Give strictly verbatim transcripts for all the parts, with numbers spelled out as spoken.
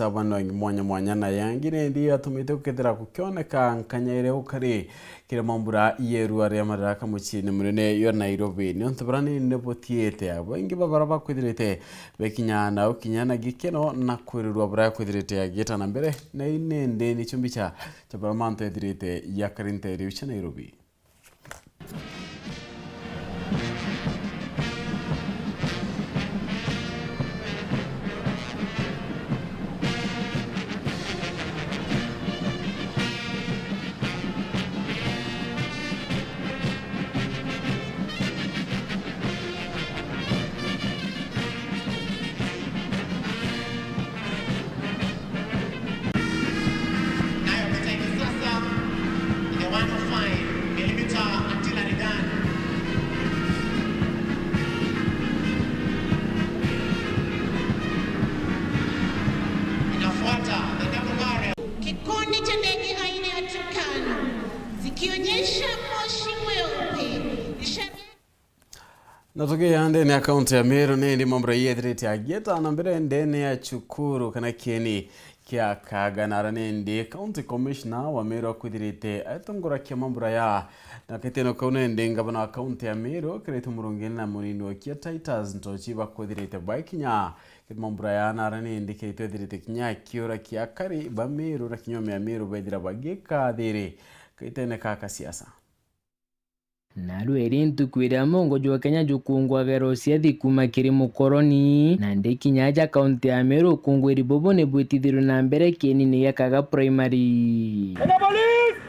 Sabanongi mwanya mwanya na yangi nindi yatumite gukethira gukioneka nkanya iria gukari kiri mambura yerua ria Madaraka muciini munene yo Nairobi. Niontu bura nindi butiite, abaingi ba bara bakwithirite bekinya na ukinya na gikeno na kwirirwa bura kwithirite agieta na mbere, na ii nindi nicio mbicha cia bara mantu ethirite yakari nteere cia Nairobi. Nayo picha hivi sasa, the one oh five millimeter artillery gun. Inafuata the double barrel. Kikundi cha ndege aina ya Tucano zikionyesha moshi mweupe, ishara Na tukiya ndene ya kaunti ya Meru, nindi mambura yethirite agieta na mbere ndene ya cukuru kana kieni kia Kaganara, nindi county commissioner wa Meru akwithirite atongorakia mambura ya. Na kitino kau nindi ngavana wa kaunti ya Meru, Kiraitu Murungi na munini wakia Titus Ntochi bakwithirite baikinya kiri mambura ya nara, nindi Kiraitu ethirite kinya akiura kia akari ba Meru na kinya oome ya Meru bethira bagikathiri kaitene ka kasiasa. Narua iri ntuku iria mungu jwa Kenya jukungwagirwa uciathi kuuma kiri mukoroni, na ndi kinya aja kaunti ya Meru, ukungwiri bubu ni bwitithirwe na mbere kienine gia Kaga Primary. Kenya Police!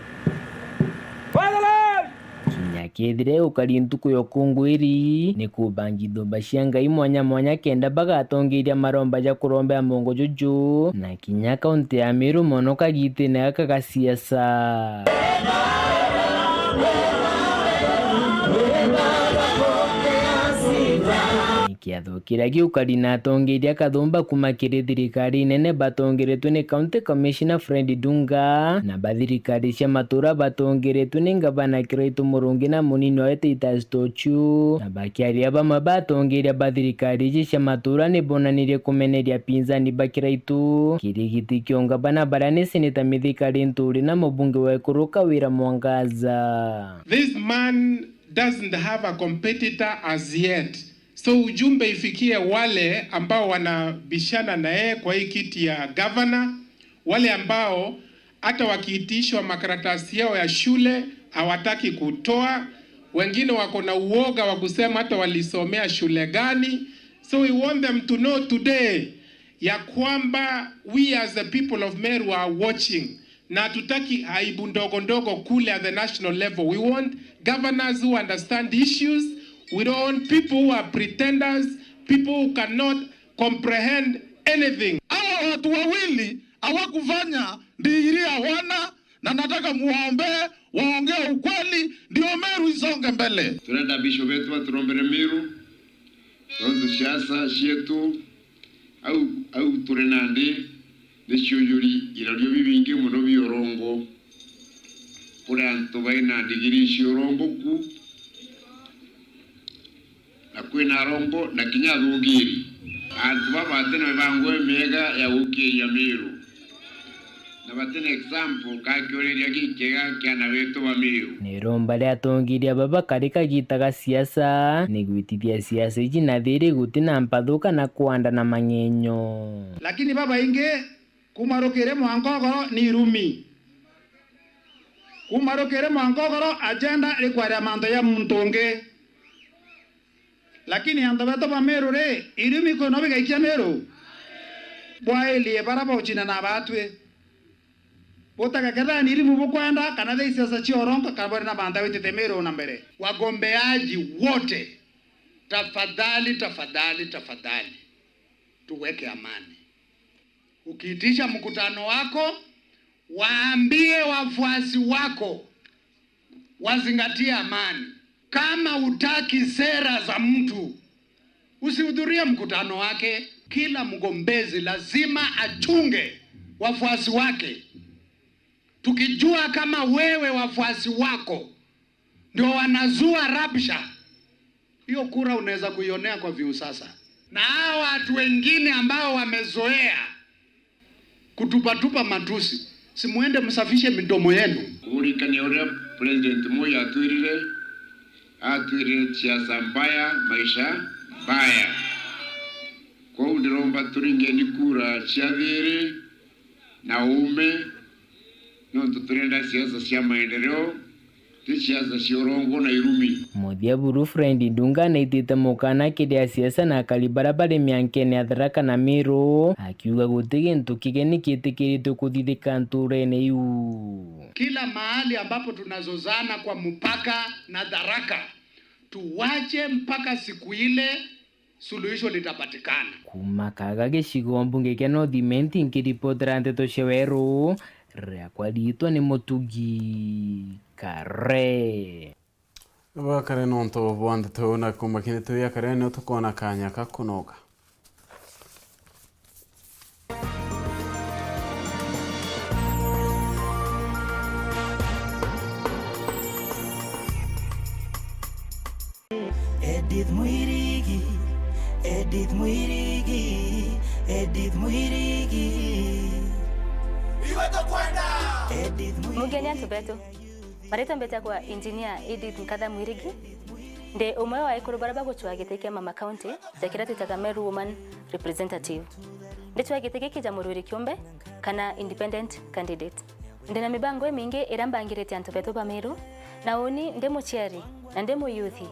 Fire the line! Kinya kethire ukari ntuku ya ukungwiri, ni kubangi thumba cia Ngai mwanya mwanya kenda bagatongeria maromba ja kurombea mungu juju, na kinya kaunti ya Meru mono kagitine gaka ga siasa. Ni kiatho kiria giukari na atongeria kathumba kuuma kiri thirikari nene batongeretwe ni County Commissioner Fred Dunga, na ba thirikari cia matura batongeretwe ni ngavana Kiraitu Murungi na munini wawe Titus Tochu, na bakiaria bamwe batongeria ba thirikari iji cia matura ni bonanirie kumeneria pinzani ba Kiraitu kiri giti kia ungavana baria ni seneta Mithika Linturi na mubunge wa Ekuru Kawira Mwangaza. This man doesn't have a competitor as yet. So ujumbe ifikie wale ambao wanabishana na yeye kwa hii kiti ya gavana, wale ambao hata wakiitishwa makaratasi yao ya shule hawataki kutoa, wengine wako na uoga wa kusema hata walisomea shule gani. So we want them to know today ya kwamba we as the people of Meru are watching, na hatutaki aibu ndogo ndogo kule at the national level. We want governors who understand issues. We don't want people who are pretenders, people who cannot comprehend anything. Hawa watu wawili hawakufanya digrii ya wana, na nataka muwaombee, waongee ukweli, ndio Meru isonge mbele. Turenda bishop wetu aturombere Meru, tontu siasa cietu au, au turi nandi ni ciujuri irorio bibingi mono bia urongo. Kuri antu baina ndigiri cia urongo ku, na kwina arongo na kinya athungiri. Antu baba batina mibango imiega ya gukiria Meru, na batina example ka kiuriria gikega kia ana betu ba Meru. Ni rumba ria atongeria baba kari kagita ga siasa, ni gwitithia siasa iji na thiri gutina mpathu kana kwanda na mang'enyo. Lakini babaingi kuuma rukiri mwanka ugoro ni irumi. Kuuma rukiri mwanka ugoro agenda iri kwaria mantu ja muntu ungi. Lakini antu betu ba Meru ri, irumi kwina bigaikia Meru? Bwairie bara baucina na batwi. Butage kethira ni irumi bukwenda kana thi siasa cia urongo kana bwari na mantu witite Meru na mbere. Wagombeaji wote, tafadhali, tafadhali, tafadhali, tuweke amani. Ukiitisha mkutano wako, waambie wafuasi wako wazingatie amani. Kama hutaki sera za mtu, usihudhurie mkutano wake. Kila mgombezi lazima achunge wafuasi wake. Tukijua kama wewe wafuasi wako ndio wanazua rabsha, hiyo kura unaweza kuionea kwa Viusasa. Na hao watu wengine ambao wamezoea Kutupatupa matusi. Si muende msafishe midomo yenu. Kuririkania uria President Moi atwirire, atwirire, "Siasa mbaya, maisha mbaya." Kwou ndiromba turingeni kura cia thiiri na uume, nontu turenda siasa cia maendeleo, ti siasa cia urongo na irumi. Muthia buru, Fred Ndunga naitite mukana kiri asiasa na akari baria bari miankene ya Tharaka na Meru, akiuga guti gintu kigeni kitikiritwe kuthithika nturene iu. Kila mahali ambapo tunazozana kwa mpaka na Tharaka, tuwache mpaka siku ile suluhisho litapatikana. Kuuma Kaga gicigo mbunge kia North Imenti, nkiripotera nteto cia Weru, riakwa riitwa ni Mutugi Kare. Bakare nontu bwa nteto na kuuma kiri tuya kare nio tukoona kanya ka kunoga. Edith Mwirigi, Edith Mwirigi, Edith Mwirigi. Iwe tukwenda. Edith Mwirigi. Mugeni antu betu. Maritwa mbetagwa Engineer Edith Nkatha Mwirigi. Ndi umwe wa ekuru baria bagucwaa giti kia Mama County, ja kiria twitaga Meru Woman Representative. Ndicwaa giti giki ja murwiri kiumbe kana independent candidate. Ndi na mibango imingi iria mbangirite antu betu ba Meru, na uni ndi muciari na ndi muyuthi,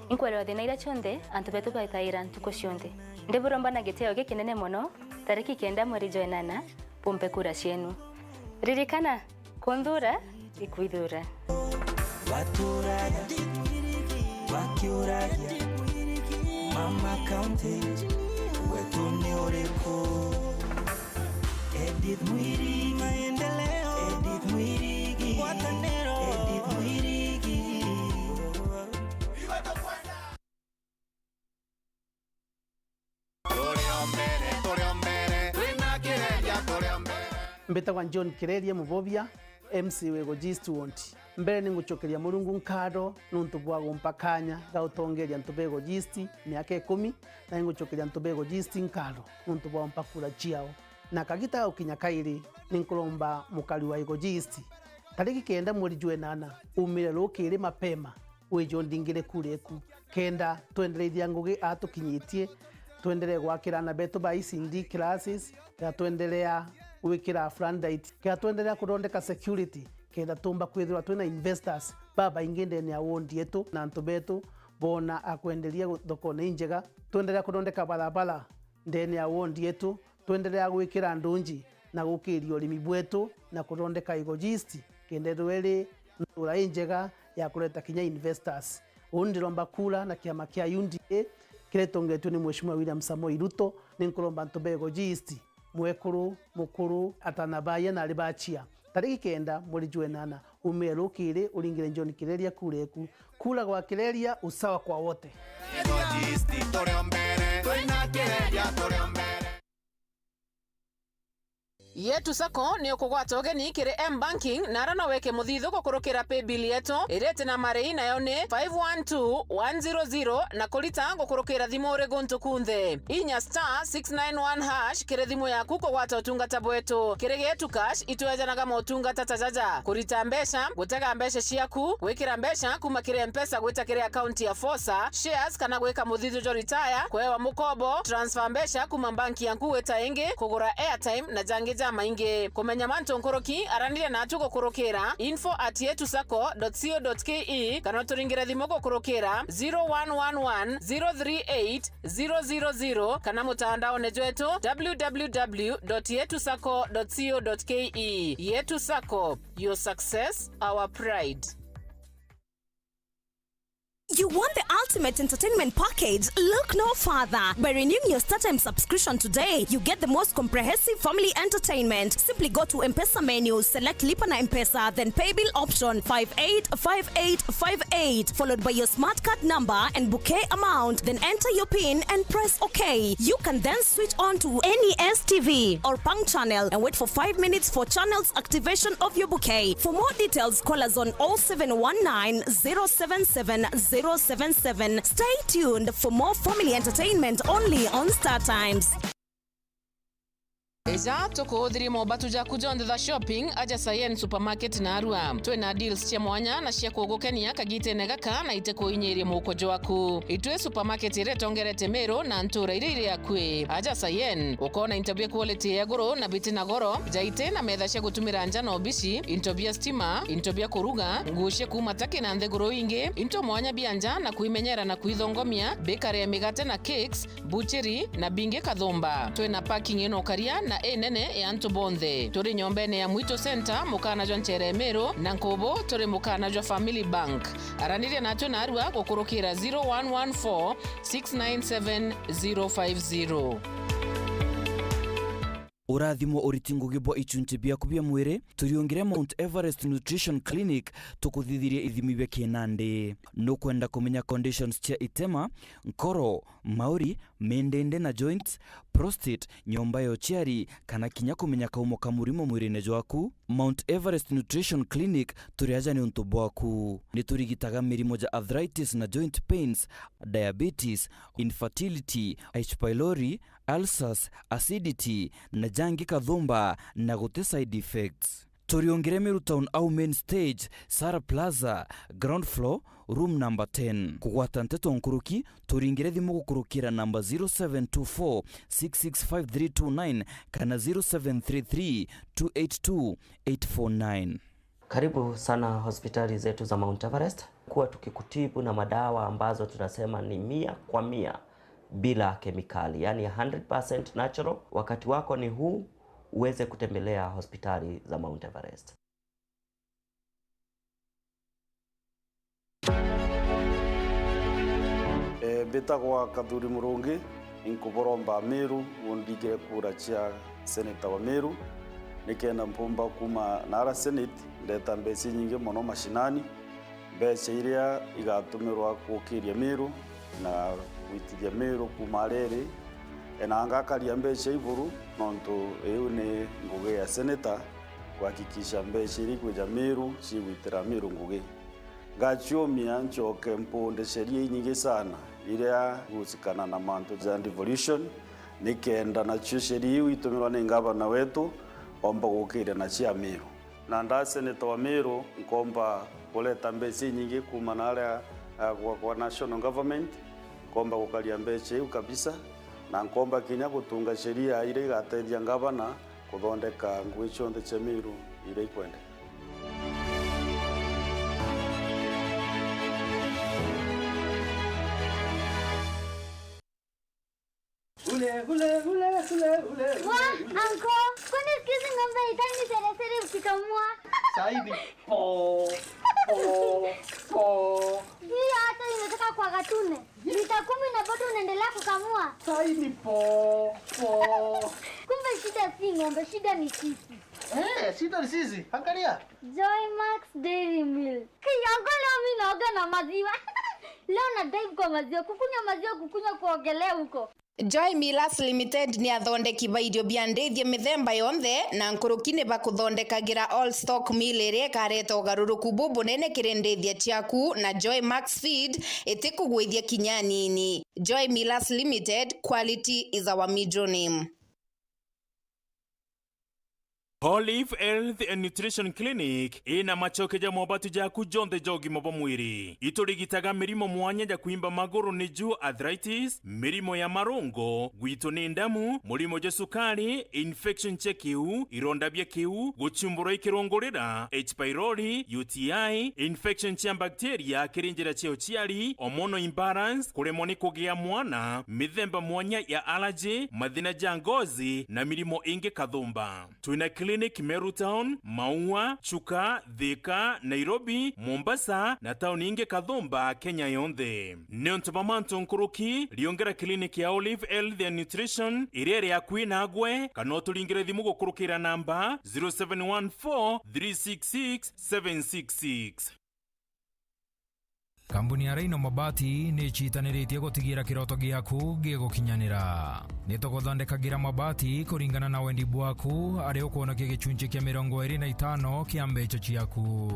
inkwerewa thina iria cionthe antu betu baitaira ntuku cionthe. Ndiburomba na gitio gikinene mono, tariki kenda mweri jwa enana, bumpe kura cienu. Ririkana, kunthura ikwithura. Baturagia, bakiuragia, Mama County, wetu ni uriku? Edith Mwirigi, maendeleo. Edith Mwirigi, ngwataniro. Edith Mwirigi. Turi o mbere, turi o mbere, twina Kireria, turi o mbere. Mbitagwa John Kireria Mubobia, M C wa Igoji East Ward. Mbere ni ngucokeria Murungu nkatho nuntu bwa gumpa kanya ga utongeria antu ba Igoji East miaka ikumi, na ni ngucokeria antu ba Igoji East nkatho nuntu bwa gumpa kura ciao. Na kagita gagukinya kairi, ni nkuromba mukari wa Igoji East, tariki kenda mweri jwa enana, umire rukiri mapema, wije undingire kura eku, kenda twendereithia ngugi aa tukinyitie, twenderee gwakira aana betu ba E C D classes, kenda twenderea gwikira floodlight, kenda twenderea kuthondeka security, kenda tumba kwithirwa twina investors babaingi ndene ya ward yetu, na antu betu boona a kwenderia thokone injega, twenderea kuthondeka barabara ndene ya ward yetu, twenderea gwikira ndunji na gukiria urimi bwetu na kuthondeka Igoji East, kenda ithirwa iri ntura injega ya kureta kinya investors. Uu ndiromba kura na kiama kia U D A kiria gitongetue ni Mheshimiwa William Samoei Ruto. Ni nkuromba antu ba Igoji East, mwekuru, mukuru, atana baaya na ari bachia, tariki kenda mweri jwa enana, umire rukiri uringire John Kireria kura eku. Kura gwa Kireria, usawa kwa wote. Igoji East turi o mbere, twina Kireria turi o mbere. Yetu Sacco ni ukugwata ugeni kiri M-Banking, na ara no wike muthithu gukurukira paybill yetu iria iti na marii, nayo ni five one two one zero zero, na kurita gukurukira thimu uri guntu kunthe. Inya star six nine one hash kiri thimu yaku kugwata utungata bwetu. Kiri Getu Cash, itwejanaga motungata ta jaja: kurita mbeca, gutega mbeca ciaku, gwikira mbeca kuma kiri M-Pesa gwita kiri akaunti ya Fosa, shares kana gwika muthithu jwa retire, kuewa mukobo, transfer mbeca kuma banki yaku gwita ingi, kugura airtime na jangi jamaingi. Kumenya mantu nkuruki, araniria natu gukurukira info at yetu sacco dot co dot ke kana uturingire thimu gukurukira zero one one one zero three eight zero zero zero kana mutandaone jwetu w w w dot yetu sacco dot co dot ke. Yetu Sacco, your success, our pride. You want the ultimate entertainment package? Look no further. By renewing your StarTimes subscription today, you get the most comprehensive family entertainment. Simply go to M-Pesa menu, select Lipa na M-Pesa, then pay bill option five eight five eight five eight, followed by your smart card number and bouquet amount, then enter your pin and press OK. You can then switch on to any S T V or Pang channel and wait for five minutes for channels activation of your bouquet. For more details, call us on oh seven one nine, zero seven seven, zero seven seven. Stay tuned for more family entertainment only on StarTimes. Eja tukuuthirie mobatu jaku jonthe ja shopping aja Sayen Supermarket naarua. Twina deals cia mwanya na cia kugukenia kagitene gaka na itikuinyirie muko jwaku. Itwi supermarket iria itongerete Meru na ntuura iria iri akui. Aja Sayen, ukoona into bia quality ya iguru na biti na goro, jaiti na metha cia gutumira nja na obici, into bia stima, into bia kuruga, nguo cia kuuma Turkey na nthiguru ingi, into mwanya bia nja na kwimenyera na kwithongomia, bakery ya migate na cakes, buchiri na bingi Kathumba. Twina parking ino karia na inene ya antu bonthe. Turi nyombene ya Mwitu Center, mukana jwa nchere Meru, na nkubu turi mukana jwa Family Bank. Araniria natwe naarua gukurukira zero one one four, six nine seven, zero five zero. Urathimwo uriti ngugi bwa ichunchi biaku bia mwiri, turiungire Mount Everest Nutrition Clinic, tukuthithirie ithimi bia kinandi. Nukwenda kumenya conditions cia itema, nkoro, mauri, mindindi na joints, prostate, nyomba ya uciari, kana kinya kumenya kaumo ka murimo mwirine jwaku? Mount Everest Nutrition Clinic turi aja niuntu bwaku. Ni turigitaga mirimo ja arthritis na joint pains, diabetes, infertility, H. pylori, ulcers, acidity, na jangi Kathumba, na guti side effects. Turiungire Meru Town au main stage, Sara Plaza, ground floor, room number ten. Kugwata nteto nkuruki, turingire thimu gukurukira namba zero seven two four, six six five three two nine kana zero seven three three, two eight two, eight four nine. Karibu sana hospitali zetu za Mount Everest. Kuwa tukikutibu na madawa ambazo tunasema ni mia kwa mia bila kemikali, yani hundred percent natural. Wakati wako ni huu, uweze kutembelea hospitali za Mount Everest. Eh, mbitagwa Kathuri Murungi, inkuburomba Meru, undingire kura cia seneta wa Meru, nikenda mpumba kuma nara senate, ndeta mbeca inyingi mono mashinani, mbeca iria igatumirwa gukiria Meru na gwitithia Meru kuma areri, e, na ngakaria mbeca iburu, nontu iu ni ngugi ya seneta, kuhakikisha mbeca iria ikwija Meru cigwitira Meru ngugi. Ngaciumia ncoke mpunde sheria inyingi sana iria igusikana na mantu ja devolution, nikenda nacio sheria iu itumirwa ni ngavana wetu omba gukiria na cia Meru. Na nda seneta wa Meru, nkomba kureta mbeca inyingi kuma na aria, ah, kwa, kwa national government, nkomba gukaria mbeca iu kabisa, na nkomba kinya gutunga sheria iria igatethia ngavana kuthondeka ngugi cionthe cia Meru iria ikwendeka. Ule, ule, ule, ule, ule, ule. Wa, anko, kwani siku hizi ng'ombe haitaki seresere ukikamua? Saidi. Po, po, po. Hii hata imetoka kwa katune. Lita kumi na bado unaendelea kukamua. Saidi po, po. Kumbe shida si ng'ombe, shida ni sisi. Eh, shida ni sisi. Angalia. Joy Max Dairy Milk. Kiango leo mimi naoga na maziwa. Leo na dive kwa maziwa, kukunywa maziwa, kukunywa kuogelea huko. Joy Millers Limited ni athondeki ba irio bia ndithia mithemba yonthe, na nkuruki ni bakuthondekagira All Stock Meal iria ikareta ugaruruku bubunene kiri ndithia ciaku, na Joy Max Feed itikugwithia kinya anini. Joy Millers Limited, quality is our middle name. Olive Health and Nutrition Clinic ina macoke ja mobatu jaku jonthe ja ugima bwa mwiri. Iturigitaga mirimo mwanya ja kwimba maguru, niju arthritis, mirimo ya marungo, gwitu ni ndamu, murimo jwa sukari, infection cia kiu, ironda bia kiu, guchumburwa i kirungurira, H. pylori, U T I, infection cia bacteria kiri njira cia uciari, hormonal imbalance, kuremwa ni kugia mwana, mithemba mwanya ya allergy, mathina ja ngozi, na mirimo ingi kathumba. Twina clinic Meru Town, Maua, Chuka, Thika, Nairobi, Mombasa, na tauni ingi kathumba Kenya yonthe. Niuntu bwa mantu nkuruki, riongera clinic ya Olive Health and Nutrition iria iri akui nagwe, kana uturingire thimu gukurukira namba zero seven one four three six six seven six six. Kambuni ya Rhino Mabati ni iciitaniritie gutigira kiroto giaku gigukinyanira. Ni tuguthondekagira mabati kuringana na wendi bwaku, aria ukwonokia gichunchi kia mirongo iri na itano kia mbeca ciaku.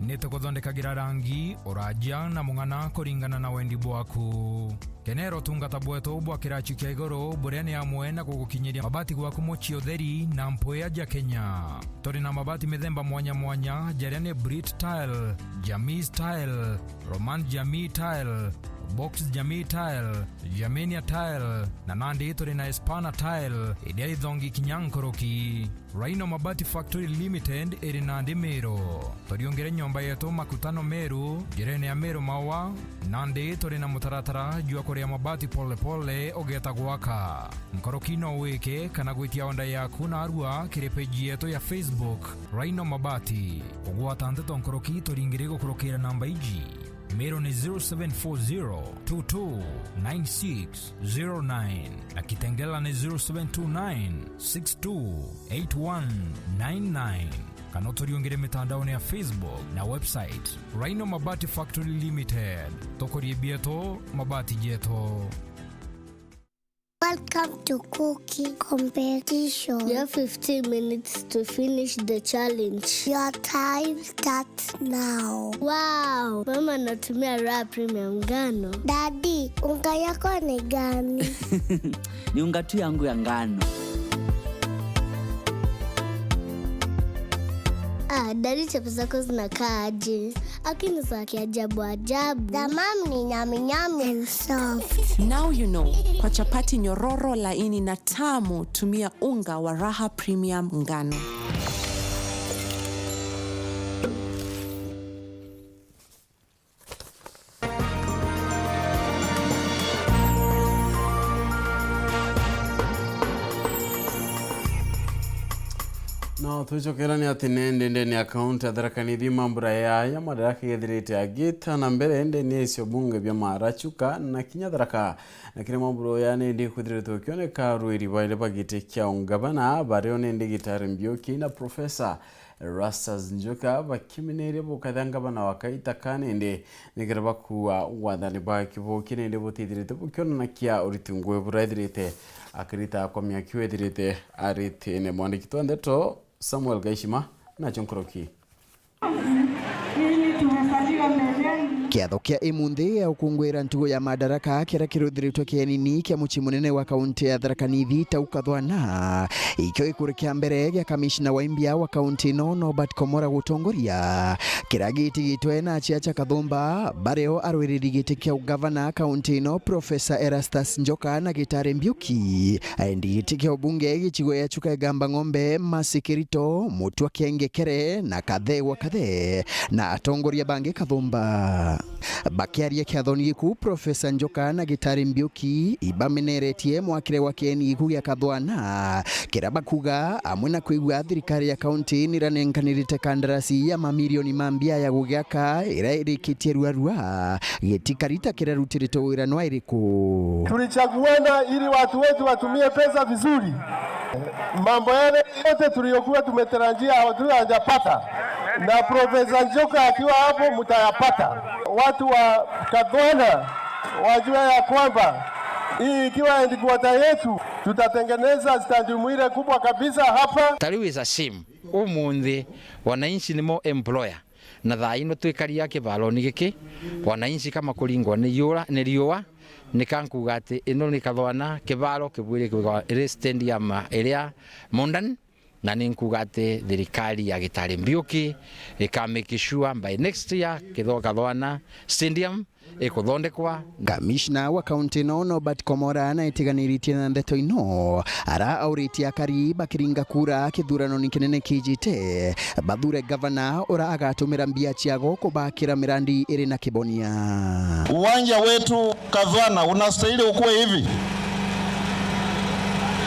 Nitukuthondekagira rangi, uraja na mung'ana kuringana na wendi bwaku. Kenera utungata bwetu bwa kirachi kia iguru buria ni amwe na gugukinyiria mabati gwaku mucii utheri na mpwia ja Kenya. Turi na mabati mithemba mwanya mwanya, jaria ni Brit Tile, Jamii Tile, Roman Jamii Tile, Box Jamii Tile, Germania Tile, na nandi turi na Espana Tile, iria ithongi kinya nkuruki. Rhino Mabati Factory Limited iri nandi Meru. Turiungire nyomba yetu Makutano Meru, njirene ya Meru Maua, nandi turi na mutaratara jwa kuria mabati pole pole ugeeta gwaka. Nkuruki no wike kana gwitia order yaku narua kiri page yetu ya Facebook, Rhino Mabati. Kugwata nteto nkuruki turingire gukurukira namba iji. Meru ni zero seven four zero two two nine six zero nine na Kitengela ni zero seven two nine six two eight one nine nine. Kana uturiungire mitandaone ya Facebook na website, Rhino Mabati Factory Limited. Tukurie bietu, mabati jetu. Welcome to cooking competition. You have fifteen minutes to finish the challenge. Your time starts now. Wow, mama anatumia Raha Premium ngano. Daddy, unga yako ni gani? Ni unga tu yangu ya ngano. Ah, daddy, chapati zako zinakaa aje? Aki ni za kiajabu ajabu. The mom ni nyami nyami and soft. Now you know, kwa chapati nyororo, laini na tamu, tumia unga wa Raha Premium ngano. No twicokerania ati nende ndene ya kaunti ya Tharaka Nithi mambura ya, ya Madaraka yethirite agita na mbere ndene ya icio bunge bia Mara, Chuka na kinya Tharaka. Na kiri mambura ya nende kwithiritwe ukioneka rwiri bairi ba giti kia ungavana, bario nende Gitari Mbiuki na Professor Erastus Njoka bakimineria bukatha ngavana wa Kaita ka nende, nikira bakuua wathani bwa Kiboki nende butithirite bukionanakia uriti ngui buraithirite akirita kwa miaki wethirite aritine. Mwandiki twa ndeto Samuel Gaishima nacho nkuruki. Kiatho kia imunthi ya ukungwira ntugo ya Madaraka kiria kiruthiritwe kienini kia mucii munene wa kaunti ya Tharaka Nithi Tau Kathwana, ikio gikuri kia mbere gia kamishna wa imbia wa kaunti ino Norbert Komora gutongoria, kiria gitigitwe na Chiacha Kathumba, bario arwiriri giti kia ugavana kaunti ino Professor Erastus Njoka na Gitari Mbiuki. Endi giti kia ubunge gicigo ya Chuka Igamba Ng'ombe, Mercy Kirito, Mutua Kiengekere na Kathegwa Kathe, na atongoria bangi Kathumba. Bakiaria kiathoni giku, Professor Njoka na Gitari Mbiuki ibameneretie mwakire wa kieni giku gia Kathwana, kiria bakuga amwe na kwigua thirikari ya kaunti niranenkanirite kandarasi ya mamirioni ma mbia ya gugiaka iria irikitie ruarua, giti karita kirarutiritwe wira nwa iriku? Tulichaguana ili watu wetu watumie pesa vizuri. Mambo yale yote tuliyokuwa tumetarajia hatujapata, na Profesa Njoka akiwa hapo mtayapata. Watu wa Kathwana wajue ya kwamba hii ikiwa headquarter yetu, tutatengeneza stadium ile kubwa kabisa hapa. Tariu is a shame. Umunthi wananchi nimo employer. Na thaa ino twikaria kibaroni giki, wananchi kama kuringwa ni yura, ni riua, ni kankuga ati ino ni Kathwana kibaro kibwiri kwigwa iri stadium iria modern, na ni nkuga ati thirikari ya Gitari Mbiuki ika make sure by next year kitho Kathwana stadium ikuthondekwa. Kamishna wa kaunti ino Norbert Komora naitiganiritie na ndeto ino, ara auritie akari bakiringa kura kithuranoni kinene kijite, bathure gavana ura agatumira mbia ciago kubakira mirandi iri na kibonia. Uwanja wetu Kathwana unastahili ukuwe hivi.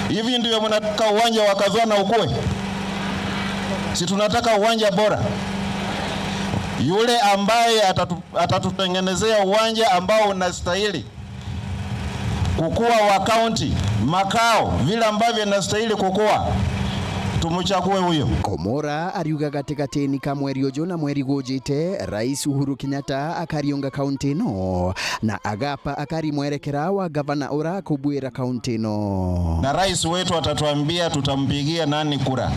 Hivi ndio mnataka uwanja wa Kathwana ukuwe? Si tunataka uwanja bora. Yule ambaye atatu-, atatutengenezea uwanja ambao unastahili kukua wa kaunti, makao, vile ambavyo inastahili kukua, tumchague huyo. Komora ariuga gatigatini ka mweri uju na mweri gujite, Rais Uhuru Kenyatta akariunga kaunti ino, na agapa akari mwerekera wa gavana ura akubwira kaunti ino. Na rais wetu atatuambia tutampigia nani kura.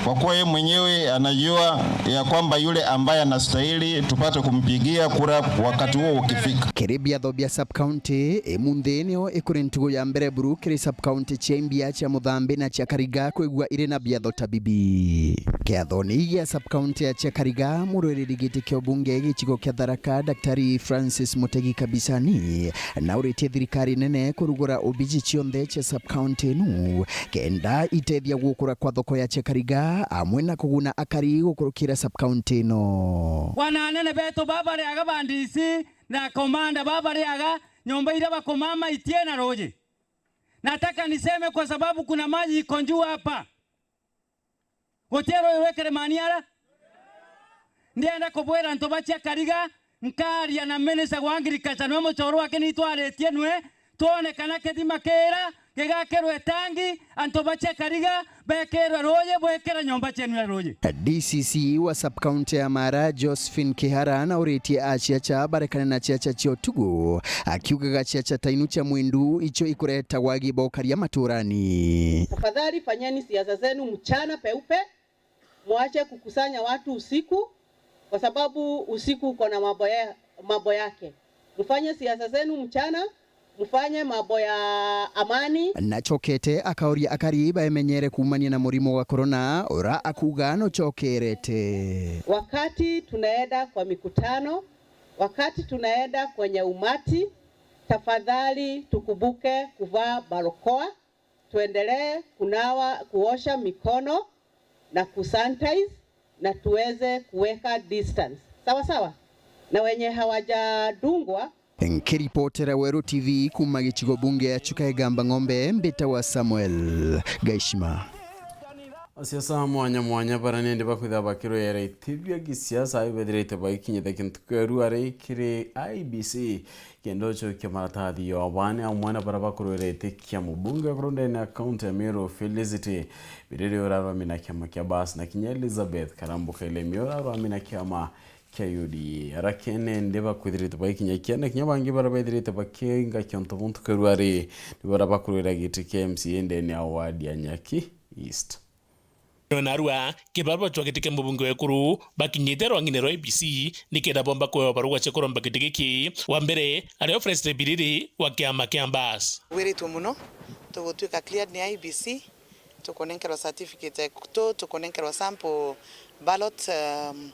kwa kuwa yeye mwenyewe anajua ya kwamba yule ambaye anastahili tupate kumpigia kura wakati huo ukifika. Kiri biatho bia sub-county, imunthi nio ikuri ntugu ya mbere buru kiri sub-county cia Imbia, cia Muthambi na cia Kariga kwigua iri na biatho ta bibi. Kiathoni gia sub-county ya cia Kariga, murwiriri giti kia ubunge gicigo kia Tharaka, Daktari Francis Mutegi Kabisani, nauritie thirikari nene kurugura obiji cionthe cia sub-county inu kenda itethia gukura kwa thoko ya cia Kariga, amwe na kuguna akari gukurukira sub-county ino. Bwana anene betu babariaga ba D C na komanda babariaga nyomba iria bakomama itie na ruji. Nataka niseme kwa sababu kuna maji iko juu hapa. Guti ruji rwi Kirimaniara. Ndienda kubwira antu ba cia Kariga, nkaria na minister wa agriculture, nwe muchoro wake nitwaritie nwe, twone kana kithima kira gigakirwe tangi, antu ba cia Kariga bekirwe ruji bwikire nyomba cienu ya ruji. D C C wa sub-county ya Mara, Josephine Kihara, nauritie aciaca barekane na ciaca cia utugu, akiugaga ciaca ta inu cia mwindu icio ikureta wagi bwa ukaria maturani. Tafadhali fanyeni siasa zenu mchana peupe, mwache kukusanya watu usiku, kwa sababu usiku uko na mambo ya, mambo yake. Mfanye siasa zenu mchana, mfanye mambo ya amani. Nachokete akauria akari baemenyere kuumania na murimo wa corona, ura akuuga nucokerete. Wakati tunaenda kwa mikutano, wakati tunaenda kwenye umati, tafadhali tukumbuke kuvaa barakoa, tuendelee kunawa, kuosha mikono na kusanitize na tuweze kuweka distance. Sawa sawa? Na wenye hawajadungwa. Nkiripotera Weru T V kuuma gicigo bunge ya Chuka Igamba Ng'ombe, mbitawa Samuel Gaishima. Asiasa mwanya mwanya bara nindi bakwithira bakirwera iti bia gisiasa ibethirite baikinyite kintu kia ruari kiri I E B C. Kenda ucokia maratathi ya ubani amwe na bara bakurwira iti kia mubunge wa kuru ndene ya kaunti ya Meru, Felicity Biriri urarwamia na kiama kia Bas, na kinya Elizabeth Karambu Kailemia urarwamia na kiama kia U D A. Arakene ndi bakwithirite baikinyakia, na kinya bangi bara bethirite bakiinga kionto buntu kerua ri, ni bara bakurwira giti kia M C A ndene ya ward ya Nyaki East. Narua, kibaba bacwa giti kia mubunge wa Ekuru bakinyite rwang'ine rwa I E B C nikenda bomba kwewa barua cia kuromba giti giki. Wa mbere, ario Felicity Biriri wa kiama kia Mbas. Wiritwe muno, tugutwika cleared ni I E B C, tukunenkerwa certificate, tu-, tukunenkerwa sample ballot, um,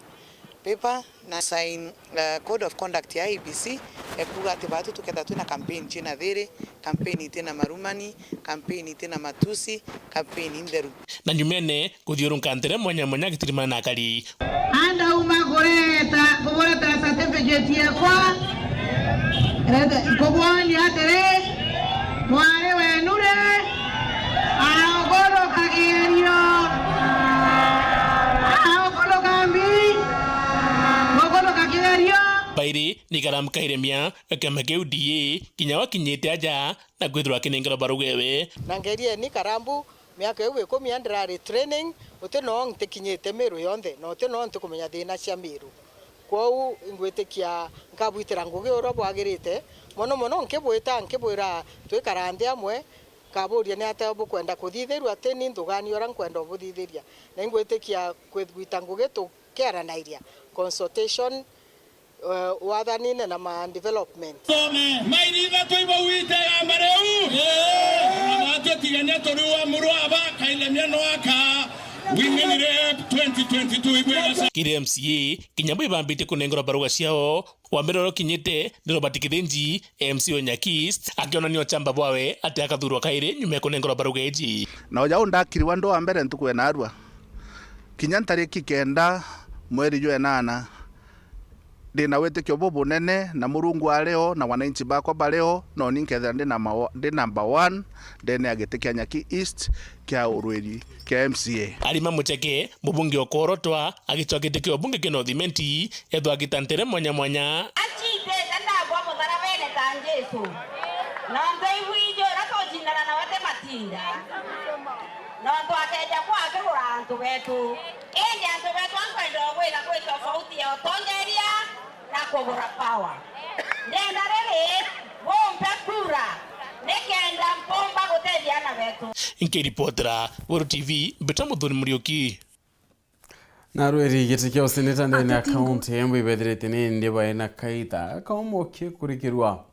paper, na sign, uh, code of conduct ya I E B C, ekuuga ati baatu tukethirwa twina campaign ciina thiri, campaign itina marumani, campaign itina matusi, campaign intheru. Na nyumene kuthiurunka ntere mwanya mwanya agitirimana na akari. Andauma kureta, kuburetera certificate yakwa, rete, kubwonia atiri, mwari wenu ri, agukuruka kigerio, agukuruka mbi, gukuruka kigerio. Bairi ni Karambu Kairemia, kiama kia U D A, kinya wakinyite aja na kwithirwa akinengerwa baruga ewe. Na ngerieni Karambu, miaka iu ikumi ya ndirari training, uti noo ntikinyite Miru yonthe, na uti noo ntikumenya thina cia Miru. Kwou ingwitikia nkabwitira ngugi uria bwagirite, mono mono nkibwita, nkibwira twikara nthi amwe, nkaburia ni atia bukwenda kuthithirua, ti ni nthugania uria nkwenda ubuthithiria. Na ingwitikia kwigwita ngugi tukiaranairia, consultation, eh, wathanine na ma development. Mairi ithatu ibauite igamba riu. Na batwitigania turiua muru aba, Kailemia no aka women rep twenty twenty-two ibwega sa. Kiri M C A, kinya bo ibambitie kunengerwa baruga ciao. Wa mbere uria ukinyite ni Robert Kithinji, M C A wa Nyaki East, akionania uchamba bwawe ati akathurwa kairi nyuma ya kunengerwa baruga iji. Na uja undakiri wa ndu wa mbere ntuku ya narua, kinya ntariki kenda mweri jwa enana, ndina witikio bubunene na Murungu ari o na wananchi bakwa bari o, no ni nkethira ndi number o-, ndi number one ndene ya giti kia Nyaki East kia urwiri kia M C A. Arima Mucheke, mubunge o kworotwa, agicwa giti kia ubunge kia North Imenti, ethwa agita ntere mwanya mwanya. Acindite ndagwa mutharabene ta Jesu, nontu iwiji uria tucindana nawe ti matinda. Nontu akeja kwa akigura antu betu. Indi antu betu ankwenda gwira kwi tofauti ya utongeria na kugura power. Ndenda riri bumpe kura nikenda mpumba gutethia ana betu. Nkiripotera Weru T V, mbita Muthoni Muriuki. Na rweri giti kia useneta ndene ya kaunti ya Embu ibethirite nindi baina kaita kauma ukikurikirwa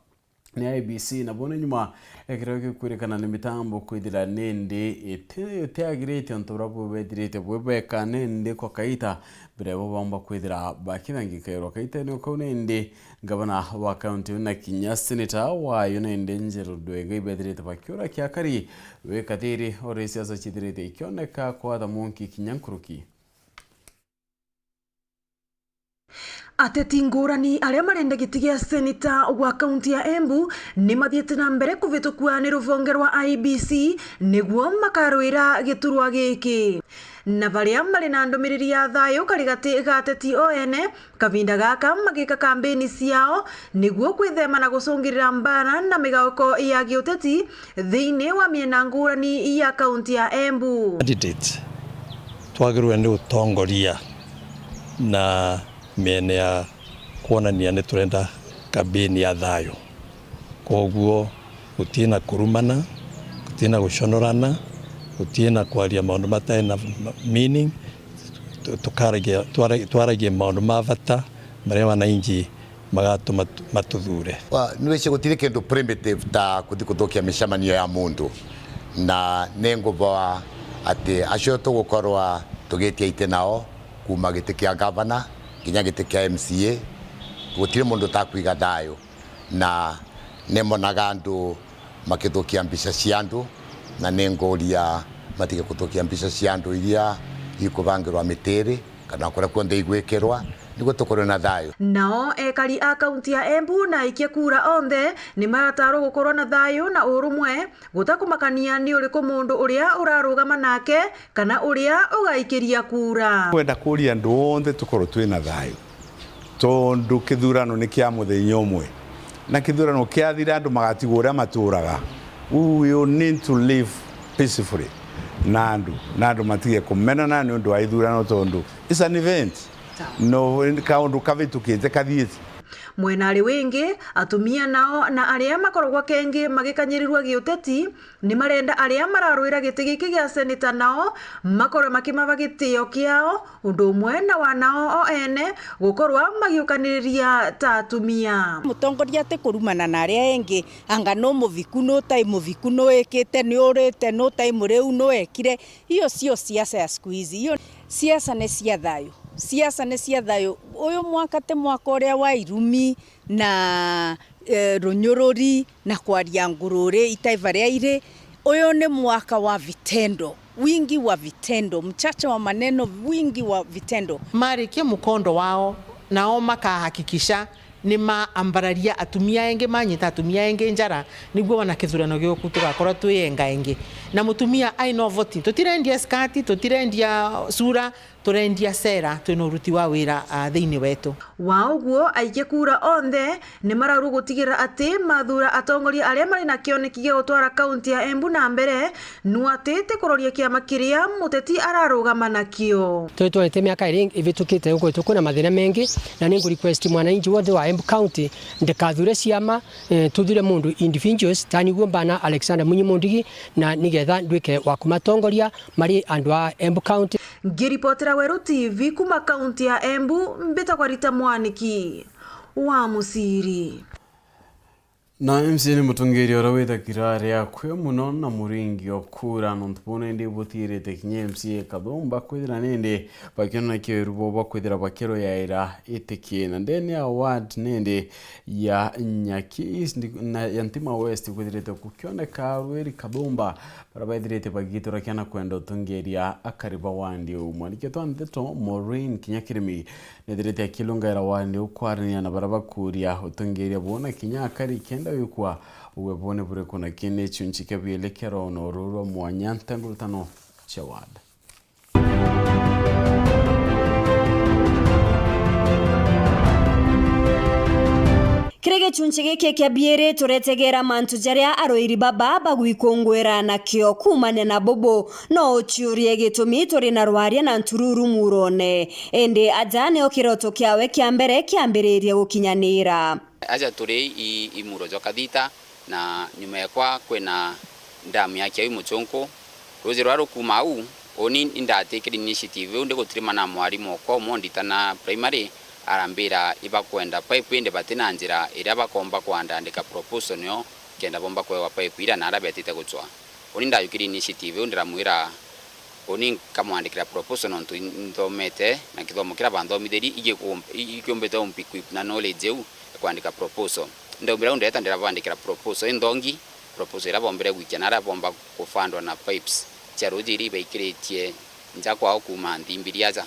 ni I E B C, na bone nyuma ya kiria gikwirikana ni mitambo kwithira nindi iti-, itiagirite untu buria bubethirite bwibeka nindi kwa kaita mbere bo baumba kwithira bakithangikairwa kaitene kau nindi. Ngavana wa kaunti na kinya seneta wayo nindi Njeru Ndwega ibethirite bakiura kiakari wi kathiri ori siasa cithirite ikioneka kwatha munki kinya nkuruki. Ateti ngurani aria marenda giti gia seneta wa kaunti ya Embu ni mathiite na mbere kuvitukua ni ruvonge rwa I E B C niguo makarwira giturwa giki. Na baria mari na ndumiriri ya thayu karigati ga ateti o ene, kavinda gaka magika kambeni ciao niguo kwithema na gucungirira mbara na migauko ya giuteti thiini wa miena ngurani ya kaunti ya Embu. Candidate twagirwe ni utongoria na miene ya kwonania ni turenda kambeni ya thayu. Kwoguo gutina kurumana, gutina guconorana, gutina kwaria maundu matai na meaning. Tu-, tukaragia, twara-, twaragia maundu ma bata maria wananchi magatuma tu-, matuthure. Wa-, nwici gutiri kindu primitive ta kuthi kuthukia micemanio ya mundu, na ni nguvoa ati acio tugukorwa tugitia iti nao, kuma giti kia gavana kinya giti kia M C A, gutiri mundu utakwiga thayu, na ni monaga andu makithukia mbica cia andu, na ni nguria matige kuthukia mbica cia andu iria ikubangirwa mitiri kana kuria kuonthe igwikirwa, niguo tukorwe na thayu. Nao ekari a kaunti ya Embu na aikia kura onthe ni maratarwo gukorwa na thayu na urumwe, gutakumakania ni uriku mundu uria urarugama nake kana uria ugaikiria kura. Kwenda kuria andu onthe tukorwe twina thayu, tondu kithurano ni kia muthenya umwe, na kithurano kiathira andu magatigwo uria maturaga. We will need to live peacefully na andu, na andu matige kumenana ni undu wa ithurano, tondu it's an event. No, kaundu kavitukite kathiite. Mwena ari wingi, atumia nao na aria makoragwa kengi magikanyirirwa giuteti ni marenda aria mararwira giti giki gia seneta nao makorwe makimava gitio kiao, undu umwe na wanao o ene gukorwa magiukaniriria ta atumia. Mutongoria ati kurumana na aria engi, anga nu muviku, nu tai muviku, nu wikite, ni urite, nu tai muriu, nu wekire. Hiyo sio siasa ya siku hizi. Hiyo siasa ni cia thayu. Siasa ni cia thayu. Uyu mwaka ti mwaka uria wa irumi na, eh, runyururi na kwaria ngururi itaiva ria iri. Uyu ni mwaka wa vitendo, wingi wa vitendo, mchache wa maneno, wingi wa vitendo. Marikia mukondo wao, nao makahakikisha ni maambararia atumia engi, manyita atumia engi njara, niguo wana kithurano giuku tugakorwa twi enga ingi. Na mutumia ai no voti. Tutirendia skati, tutirendia sura, turendia sera, twina uruti wa wira, ah, thiini wetu. Wa uguo, aikia kura onthe ni mararua gutigira ati mathura atongoria aria mari na kioneki gia gutwara kaunti ya Embu na mbere, nu atite kuroria kiama kiria muteti ararugama nakio. Twi twarite miaka iri ivitukite guku, kwina mathina mengi, na ni ngu request mwananchi wonthe wa Embu County ndikathure ciama, eh, tuthure mundu individuals, ta niguo mbana Alexander Mwinyi Mundigi, na nigetha ndwike wa kumatongoria mari andu a Embu County. Ngiripotera Weru T V kuma kaunti ya Embu, mbitagwa Rita Mwaniki wa Muciri. Na M C A ni mutongeria uria withagira ria akui muno na muringi o kura, nontu buu nindi butiirite kinya M C A Kathumba kwithira nindi bakiona kiuru bo bakwithira bakiruyaira iti kina. Ndene ya ward nindi ya Nyaki East ndi-, na ya Ntima West kwithirite gukioneka Rweri Kathumba, baria baithirite bagiturakia na kwenda utongeria akari ba ward iu. Mwandiki wetu wa ndeto Maureen Kinyakirimi nethirite akilungaira ward iu kwarania na baria bakuria utongeria buu na kinya akari kenda wikwa uwe bone buriku na kindi gichunchi kia bielekero na ururu rwa mwanya ntengo rutano cia ward. Kiri gichunchi giki kia biiri, turetegera mantu jaria aruiri baba bagwikunguira nakio. Kuumania na bubu, no uciurie gitumi turi na rwaria na ntururu murone. Indi aja nio kiroto kiawe kia mbere kiambiririe gukinyanira. Aja turi i, i muro jwa Kathita, na nyuma yakwa kwina ndamu ya Kiau Muchunku. Ruuji ruria rukuuma au, Uni indatikiri initiative iu ndi gutirima na mwarimu okwa umwe nditana primary, arambira ibakwenda pipe indi batina njira iria bakomba kwandandika proposal nio kenda bomba kwewa pipe iria naria betite gucwa. Uni ndayukiri initiative iu ndiramwira uni nkamwandikira proposal nontu inthomete na kithomo kiria banthomithirie igikum-, i-, ikiumbite umpa equip na knowledge iu ya kwandika proposal. Ndaumira u ndeeta ndirabandikira proposal inthongi, proposal iria bombire gwikia naria bomba kufandwa na pipes cia ruji iria ibaikiritie nja kwao kuuma Nthimbiri aja.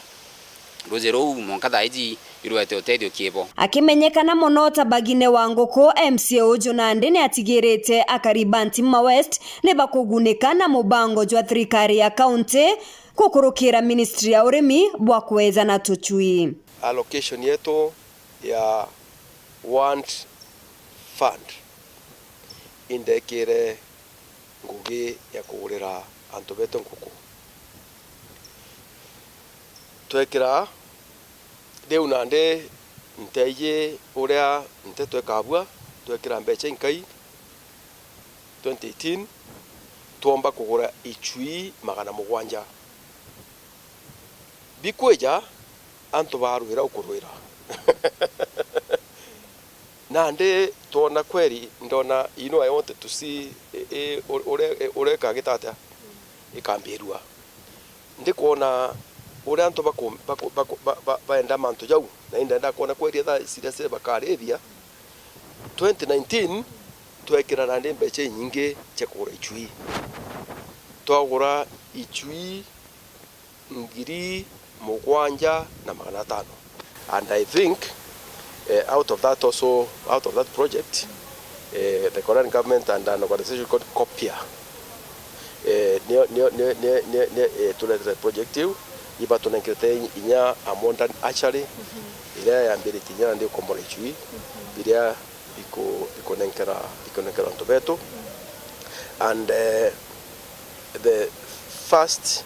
Ruji ruu mwanka thaa iji irwete utethio kiibo. Akimenyekana mono ta Bagine wa Nguku, M C A uju nandi ni atigirite akari ba Ntima West ni bakugunika na mubango jwa thirikari ya kaunti gukurukira ministry ya urimi bwa kwejana tucui. Allocation yetu ya want fund indekire ngugi ya kugurira antu betu nguku. Twekira riu nandi nteeji uria nteto ikabua, twekira mbeca inkai twenty eighteen, twomba kugura icui magana mugwanja. Bikwija, antu barwira ukurwira. Nandi twona kweri, ndona, you know, I wanted to see, i, i, u-, uria, i, uria ikagita atia, ikambirua. Ndikwona uria antu baku-, baku-, baku-, ba, ba, baenda mantu jau, na indenda kwona kweri etha serious bakarithia. Twenty nineteen, twekira nandi mbeca inyingi cia kugura icui. Twagura icui ngiri mugwanja na magana atano. And I think, eh, out of that also, out of that project, eh, the Korean government and an organization called Copia, eh, nio, nio, nio, nio, nio, nio, eh, turetete project iu, ibatunenkerete inya a modern hatchery, iria yambiritie inya nandi ukombora icui, biria biku-, bikunenkera, bikunenkera antu betu. And, eh, the first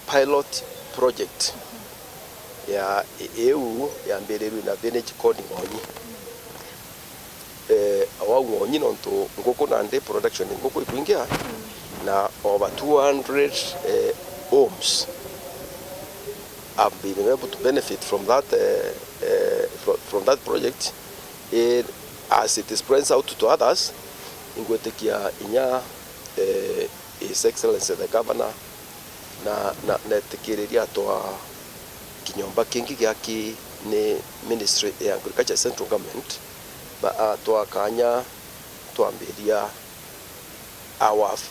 pilot project ya i-, iu yambirirue na village called Ng'onyi. Eh, wau Ng'onyi nontu nguku nandi production nguku ikwingia na over two hundred, eh, homes have been able to benefit from that, eh, eh, fro-, from that project. Eh, as it spreads out to others, ingwitikia inya, eh, His Excellency the Governor na, na, na etikiriria atwa kinyomba kingi giaki ni Ministry ya Agriculture Central Government, ba-, atwa kanya twambiria our f-,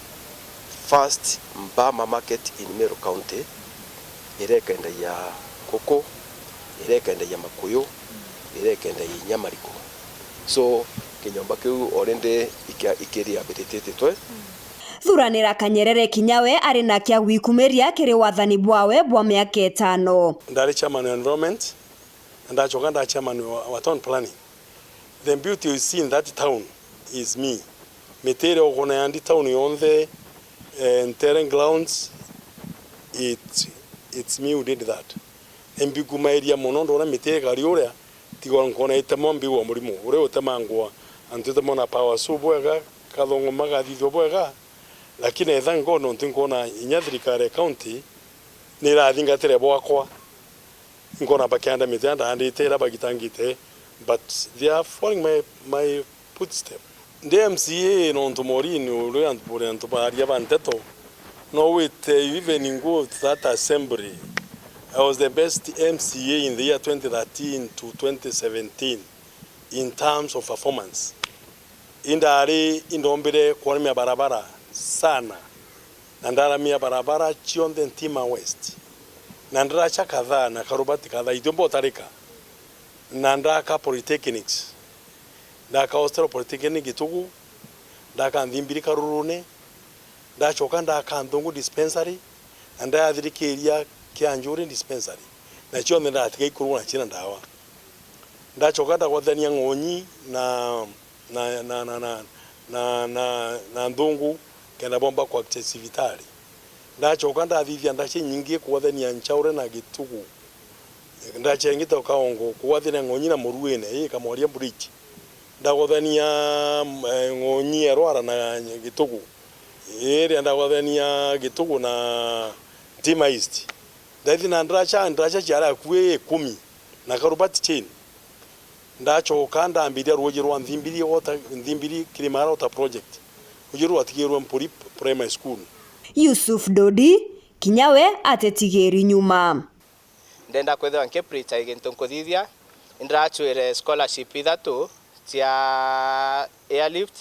first Mbama market in Meru County, iria ikendagia nguku, iria ikendagia makuyu, iria ikendagia inya marigu. So, kinyomba kiu already ikia-, ikirehabilitatitwe. Thuranira Kanyerere kinya we ari na kia gwikumiria kiri wathani bwawe bwa miaka itano. Ndari chairman wa environment, na ndachoka nda chairman wa, wa town planning. The beauty you see in that town is me. Miti iria ukona yandi town yonthe, eh, Ntere grounds, it, it's me who did that. Na imbigumairia mono ndona miti ikari uria, tiga nkona itemwa mbigua murimo. Uria utemangwa, antu itemwa na power saw bwega, kathongoma gathithua bwega, lakini etha nkona untu nkona inya thirikari ya county ni irathingatire bwakwa. Nkona bakianda miti andandite iria bagitangite, but they are following my, my footstep. Ndi M C A nontu Maureen uria antu, buri antu baria ba nteto, no wite even go to that assembly. I was the best M C A in the year twenty thirteen to twenty seventeen in terms of performance. Indari indombire kuaramia barabara sana, na ndaramia barabara cionthe Ntima West, na ndaracha kadhaa na karubati kadhaa, itio mbotarika, na ndaka polytechnics, ndaka hostel polytechnic Gitugu, ndaka Nthimbiri Karurune, ndachoka ndaka Nthungu dispensary, na ndathirikiria Kianjuri dispensary, na cionthe ndatiga ikurugwa na ciina ndawa. Ndachoka ndagwathania Ng'onyi na, na, na, na Nthungu kenda bomba kwakcha cibitari. Ndachoka ndathithia ndacha inyingi kugwathania Nchaure na Gitugu. Ndacha ingi ta Kaongo, kugwathania Ng'onyi na Muruine, ii Kamwaria Bridge. Ndagwathania, eh, Ng'onyi ya Rwara na Gitugu. Iria ndagwathania Gitugu na, Tima East. Ndaithi na ndiracha, ndiracha ciara akui ikumi na karubati chain. Ndachoka ndambiria ruuji rwa Nthimbiri water, Nthimbiri Kirimara Water Project. Ruuji rwatigirwe Mpuri Primary School. Yusuf Dodi, kinya we atetigiri nyuma. Ndenda kwithirwa nki preach gintu nkuthithia, indirachwire scholarship ithatu cia airlift,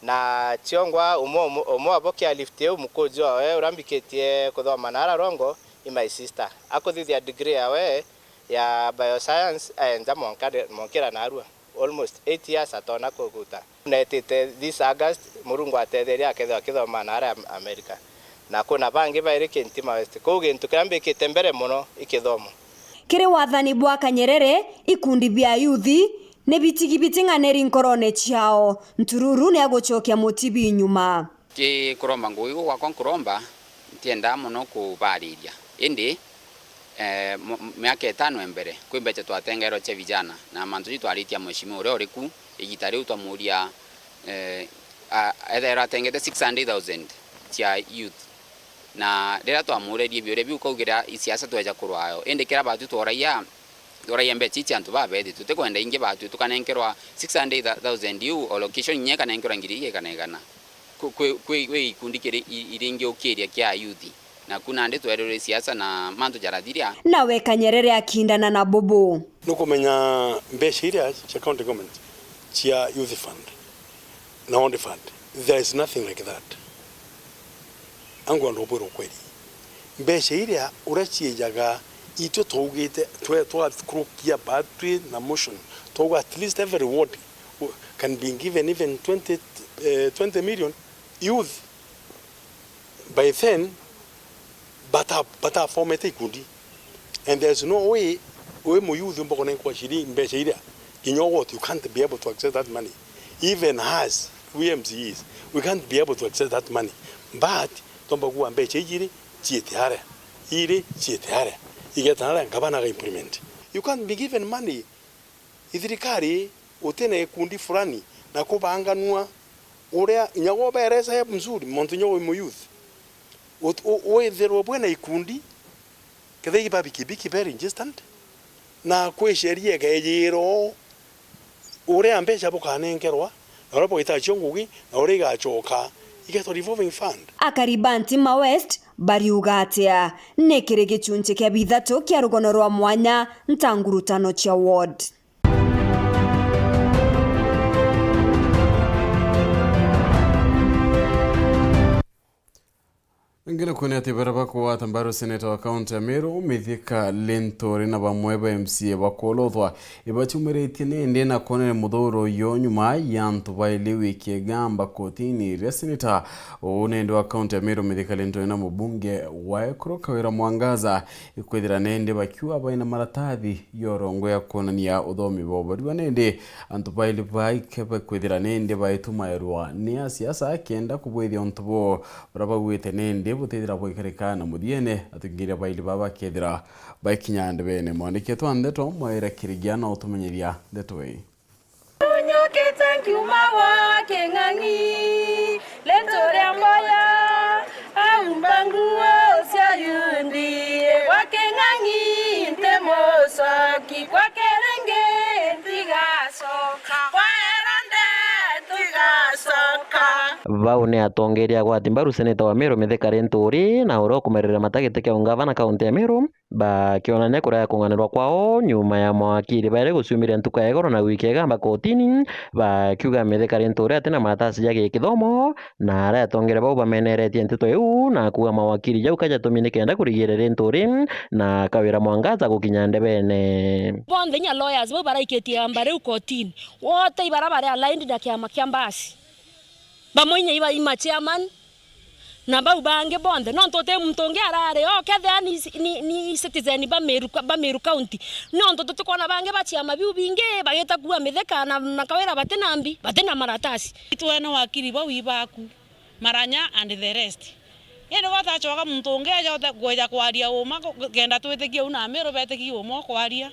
na ciongwa umwe, umwe, umwe wabo kia lift iu mukuji wawe uria mbikitie kuthoma na ara Rongo i my sister. Akuthithia degree yawe ya bioscience aenja mwanka-, mwankira narua. Almost eight years atona kuguta. Netite this August, Murungu atetheria akethirwa akithoma na aria America. Na kuna bangi bairi Kintima West. Kuu gintu kiria mbikite mbere mono i kithomo. Kiri wathani bwa Kanyerere, ikundi bia yuthi ni bitigi biting'aniri nkorone ciao. Ntururu ni agucokia mutibi nyuma. Ki kuromba ngugi guu gwakwa nkuromba, ntiendaa mono kubariria. Indi, eh, mu-, miaka itano ya mbere, kwi mbecha twatengerwe cia vijana, na mantu jau twaritie mheshimiwa uria uri ku, igita riu twamuria, eh, a-, ethairwa atengete six hundred thousand cia youth. Na riria twamuririe biuria biu, kaugira i siasa tweja kurwayo. Indi kiria batu tworagia, tworagia mbecha ici antu babethi, tutikwenda ingi batu tukanenkerwa six hundred thousand iu, allocation inya ikanenkerwa ngiri igana igana. Kwi, kwi, kwi, kwi ikundi kiri i-, iringiukiria kia ayuthi, naku nandi twerirwe siasa na mantu jarathiria. Nawe Kanyerere akindana na bubu. Nukumenya mbeca iria cia county government cia youth fund na old fund, there is nothing like that. Angu andu ubwire ukweli. Mbeca iria uria ciejaga itwe twaugite, twe-, twakurukia batwi na motion, twauga at least every ward can be given even twenty, eh, twenty million youth. By then, bata-, bataformete ikundi. And there's no way wi muyouth umba kunenkwa ciringi mbeca iria. Kinya ugoti, you can't be able to access that money. Even us, we M C Es, we can't be able to access that money. But, tomba kuwa mbeca ijiri, ciete aria. Iri, ciete aria. Igeta aria, ngabana aga implement. You can't be given money. Ithirikari utina ikundi fulani na kubanganua uria inya gwoberesa help nzuri, muntu inya wi muyouth. Ut-, u-, withirwe bwina ikundi, kethira iba bikibiki be registered, na kwi sheria ikejirwo uria mbeca bukanenkerwa, na uria bugitacio ngugi, na uria igacoka igetwa revolving fund. Akari ba Ntima West bariuga atia? Ni kiri gicunci kia bithatu kia rugono rwa mwanya nta ngurutano cia ward. Ngina kwene ati bara bakugwata mbaru seneta wa kaunti ya Meru, Mithika Linturi, na bamwe ba M C A bakulothwa ibachumiritie nindi na kwonania muthuro uyu nyuma ya antu baili wiki igamba kotini iria seneta uu nindi wa kaunti ya Meru, Mithika Linturi, na mubunge wa Ekuru Kawira Mwangaza ikwithira nindi bakiuga baina maratathi ya urongo ya kwonania uthomi bwao. Bariuga nindi antu baili baike bakwithira nindi baitumairwa ni asiasa kenda kubwithia untu buu, buria baugite nindi butithira bwikarika na muthiene atongeria baili baba bakethira baikinya ndebene. Mwandiki wetu wa ndeto Mwaira Kirigia na utumenyeria ndeto ii. Unyukite nkiuma gwa King'ang'i, Linturi mboya, aumba nguo cia yundi, gwa King'ang'i nti mucoki, gwa Kiringi ntigacoka, gwa Herode ntigacoka. Bau ni atongeria agwati mbaru seneta wa Meru Mithika Linturi, na uria ukumerera mata giti kia ungavana kaunti ya Meru. Bakionania kurega kung'anirwa kwao nyuma ya mawakiri bairi guciumiria ntuku ya igoro na wiki igamba kotini, bakiuga Mithika Linturi atina maratasi ja gikithomo, na aria atongeria bau bameneretie nteto iu na kuuga mawakiri jau kajatumire kenda kurigiria Linturi na Kawira Mwangaza gukinya ndebene. Bonthe inya lawyers bau baraikitie amba riu kotini, wote ibara bari aligned na kiama kia Mbasi. Bamwe inya iba ima chairman, na bau bangi bonthe, nontu uti muntu ungi arari o, kethira ni, ni, ni citizen ba Meru, ba Meru County, nontu tutikwona bangi ba ciama biu bingi bagita kuua Mithika na, na Kawira bati na mbi, bati na maratasi. Itwene wakiri bau ibaku, Maranya and the rest. Indi gwatacoka muntu ungi eja ute-, kwija kwaria uma, kenda twitikie u na Meru betikie umwe ukwaria.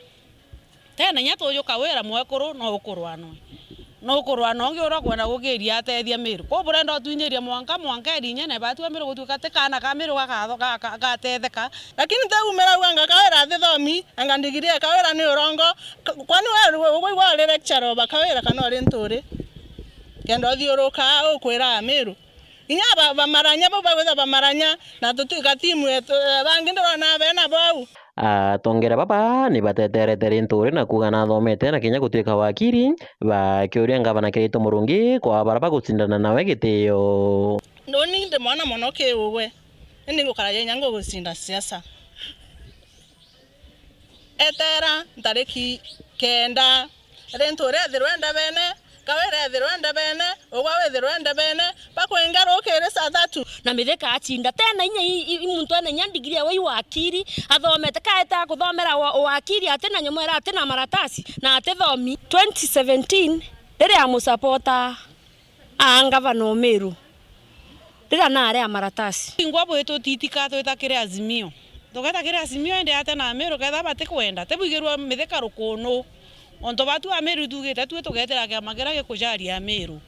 Tena inya tuju Kawira mwekuru no ukurwanwe. Nukurwa na ungi uria ukwenda gukiria atethia Miru. Kwou burenda utwinyirie mwanka, mwanka erinye na ibatu ya Miru gutuika ti kaana ka Miru gakatho-, ga-, ga-, gatetheka. Lakini ntiumira uga nga Kawira atithomi, anga ndigiri ya Kawira ni urongo. K-, kwani we, we, we, we uri lecturer o ba Kawira kana uri nturi? Kenda uthiuruka ukwira Amiru. Inya ba, bamaranya bau bagwitha bamaranya, na tuti-, gatimu yetu, eh, bangi ndirona bena bau. Atongere baba ni bateterete Linturi na kuuga nathomete na kinya gutuika wakiri, bakiuria ngavana Kiraitu Murungi kwa bara bagucindana nawe gitio. Noni ndi mwana mono kiugwe, indi ngukaragia inya ngugucinda siasa. Etera ntariki kenda, Linturi ethirwe ndebene, Kawira ethirwe ndebene, ugwa withirwe ndebene, bakwinga rukiri saa thatu. Na Mithika acinda, tena inya i, i, i muntu ena inya ndigiri ewe i wakiri, athomete, kaete akuthomera wa, wakiri, ati na nyomwera, ati na maratasi, na ati thomi. Twenty seventeen, riria amusapota, aa ngavana o Miru, riria naari a maratasi. Ingwa bwitu titi ka twita kiri Azimio. Tugeeta kiri Azimio indi ate na Amiru, kethira batikwenda, tibwigirwe Mithika rukunu. Ontu batu Amiru itugite tui tugeetira kiama kiria gikujaria Amiru.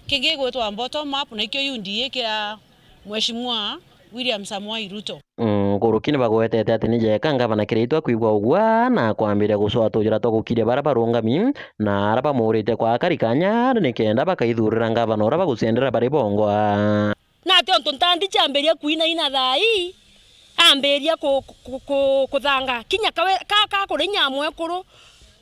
Kingi gigwitwa bottom up, na ikio U D A kia Mheshimiwa William Samoei Ruto. Nkuruki ni bagwetete ati ni jeka ngavana Kiraitu akwigua ugwa na kwambiria gucwatujira twa gukiria baria barungami na aria bamuurite kwa akari kanya nikenda bakaithurira ngavana uria bagucendera bari bongwa. Na ati ontu ntandi ciambiria kwinaina thaa ii, ambiria ku-, ku-, ku-, kuthanga kinya kawe-, ka-, ka kuri nyamwekuru,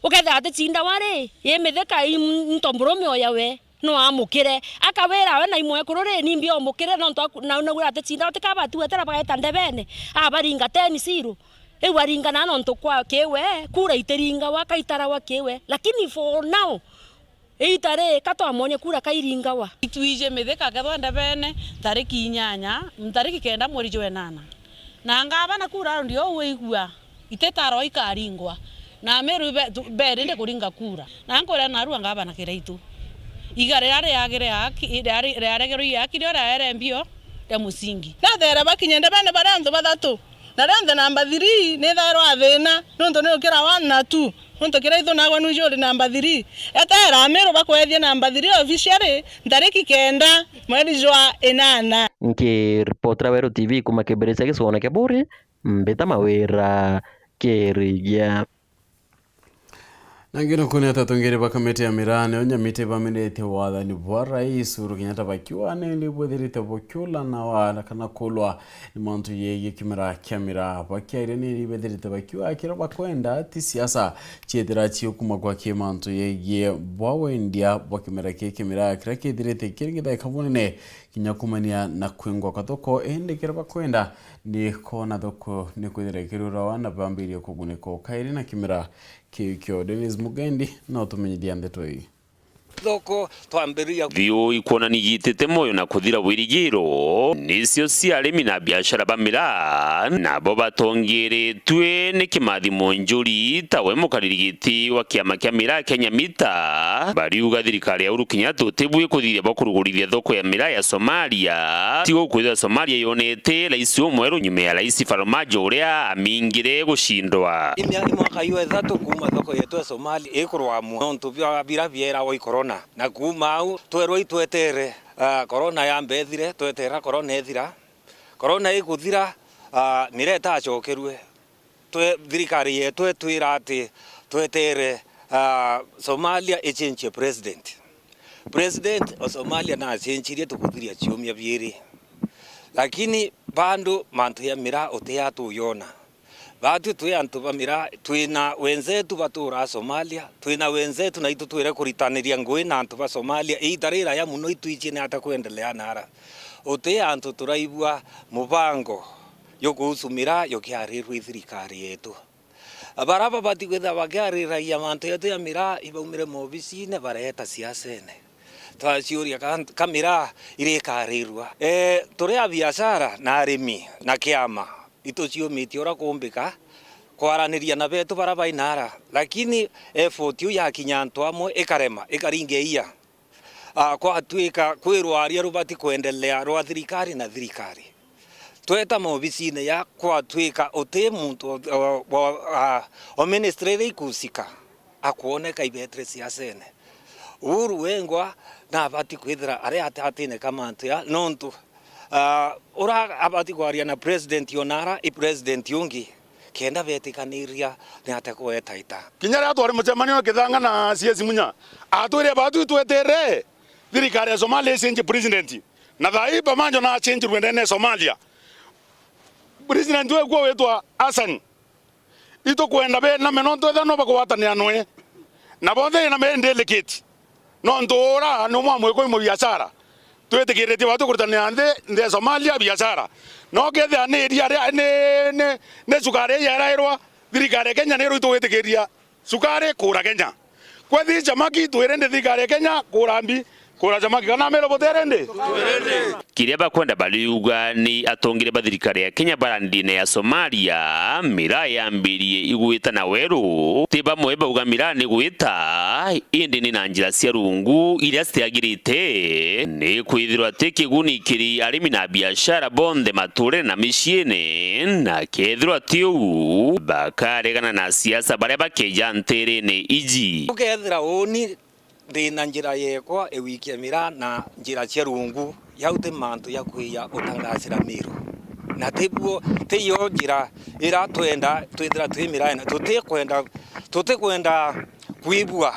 ukethira aticindawa ri, i Mithika i ntomburume oya we. No amukire. Akawira we na imwekuru ri, ni mbi omukire, nontu aku-, nau nagwira aticinda, utikabatu wetera bageta ndebene, abaringa ten zero. Riu aringana nontu kwa kiwe, kura itiringawa, kaitarawa kiwe. Lakini for now, iita ri, ka twamwonie kura kairingawa. Itwiji Mithika kethwa ndebene, tariki inyanya, tariki kenda mweri jwa enana. Na ngavana kura raundi ou wigua, ititarwa ikaringwa. Na Amiru be-, tu-, berinde kuringa kura. Na nkwira narua ngavana Kiraitu. Iga riria riagire aki-, riari-, riaregerwe i aki, rio riaere mbio ria musingi. Nathere bakinye ndebene bari antu bathatu. Na rionthe namba three nithairwa thina, nontu ni ukira one na two. Nontu Kiraitu nagwe nwiji uri namba three. Etera Amiru bakwethie namba three officially, ntariki kenda, mweri jwa inana. Nkiripotera Weru T V kuma Kibiricia gicigone kia Buri, Mbita Mawira Kirigia. Na ngino kuni atatongeri ba kamiti ya miraa nio Nyamita ibamiritie wathani bwa Rais Uhuru Kenyatta bakiuga ni bwithirite bukiulana wa kana kulwa ni mantu yegie kimera kia miraa. Bakiaria ni bethirite bakiuga kiria bakwenda ti siasa ciethira ciukuma kwa ki mantu yegie bwa wendia bwa kimera ki kia miraa kiria kithirite kiri githeka bunene kinya kumania na kwingwa kwa thoko, indi kiria bakwenda ni koona thoko ni kwithira ikiriurawa na bambirie kugunika o kairi na kimera kiu kio. Dennis Mugendi na utumenyithia ndeto ii. Thoko twambiriria thiu ikwonani yitite moyo na kuthira wirigiro, nicio cia arimi na biashara ba miraa, nabo batongeretwe ni kimathimo njuri tawe mukariri giti wa kiama kia miraa kia Nyamita, bariuga thirikari ya Uhuru Kenyatta utibui kuthithia bwa kurugurithia thoko ya miraa ya Somalia. Tiga ukwithira Somalia yonete rais umweru nyuma ya rais Farmajo uria amingire gucindwa. Imya-, imwaka iu ithatu kuuma thoko yetu ya Somalia ikurwamwa nontu bia bira bieragwa i corona. Na kuuma au twerwa itwetere, ah, corona yambe ethire, twetera corona ethira. Corona ikuthira, ah, miraa itacokerue. Twe-, thirikari yetu itwira ati twetere, ah, Somalia ichenjie president. President o Somalia nacenjirie tukuthiria ciumia biiri. Lakini bado mantu ya miraa utia tuyona. Batwi twi antu ba miraa, twina wenzetu baturaa Somalia, twina wenzetu naitu twire kuritaniria ngui na antu ba Somalia. Iita riraya muno itwichie ni ata kwendelea nara. Uti antu turaigua mubango jukuhusu miraa jukiarirua i thirikari yetu. Bara babati kwithirwa bakiariragia mantu yetu ya miraa, ibaumire maobisine bareeta siasene. Twaciuria ka, ka miraa irikarirua. Ee, turi a biashara na arimi na kiama, ituciumitie uria kuumbika kwaraniria na betu bara bai nara, lakini effort iu yakinya antu amwe ikarema, ikaringa ia. Ah, kwatuika kwi rwaria rubati kwendelea rwa thirikari na thirikari. Tweta maobisine ya kwatuika uti muntu o, o, o, ah, o ministry iria ikuhusika akwoneka ibetere siasene. Uhuru wengwa nabati kwithira ari atatine ka mantu ya nontu, ah, ura abati kwaria na president onara i president ungi kenda betikaniria ni atia kwetaita. Kinya riria twari mucemanio Kithanga na C S Munya, atwire batu itwetere thirikari ya Somalia icenjie president. Na thaa ii Bamanjo na acenjirwe ndene ya Somalia. President wekuo witwa Hassan. Itukwenda bename nontu ethira no bakugwatanira noe. Na bonthe iname delicate. Nontu ura ni umwe wa mwikui mu biashara. Twitikiritie batu kurutanira nthi, nthi ya Somalia biashara. No kethira ni iria ria, ni, ni, ni cukari ii yarairwa, thirikari ya Kenya niro itugwitikiria cukari kuura Kenya. Kwethi camaki twire ndi thirikari ya Kenya kuura mbi, kuura camaki kana mero butere ndi? Kiria bakwenda bariuga ni atongire ba thirikari ya Kenya bara ndine ya Somalia, miraa yambirie igwita na weru. Ti bamwe bauga miraa ni gwita, indi ni na njira cia rungu iria citiagirite, ni kwithirwa ti kiguni kiri arimi na biashara bonthe maturene na miciine, na kethirwa ti uu, bakaregana na siasa baria bakeja ntirine iji. Ukethira uni ndi na njira yekwa iwikia miraa na njira cia rungu, yau ti mantu ya kwiya utangasira Miru. Na tibuo, tiyo njira ira twenda twithira twi miraene. Tutikwenda, tutikwenda kwibua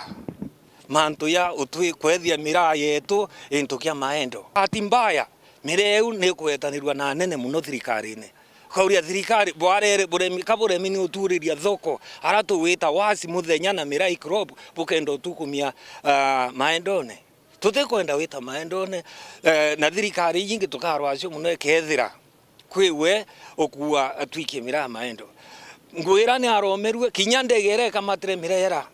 mantu ya utwi-, kwethia miraa yetu into kia maendo. Bahati mbaya, miraa iu ni ikwetanirua na anene muno thirikarine. Ukauria thirikari, bwarere, buremi, ka buremi ni uturiria thoko, ara tugwita wasi muthenya na miraa i crop, bukenda utukumia, ah, maendone. Tutikwenda wita maendone, eh, na thirikari iji ingi tukarwacio muno ikethira kwiwe ukua atwikie miraa maendo. Ngwira ni aromerue, kinya ndege iria ikamatire miraa iria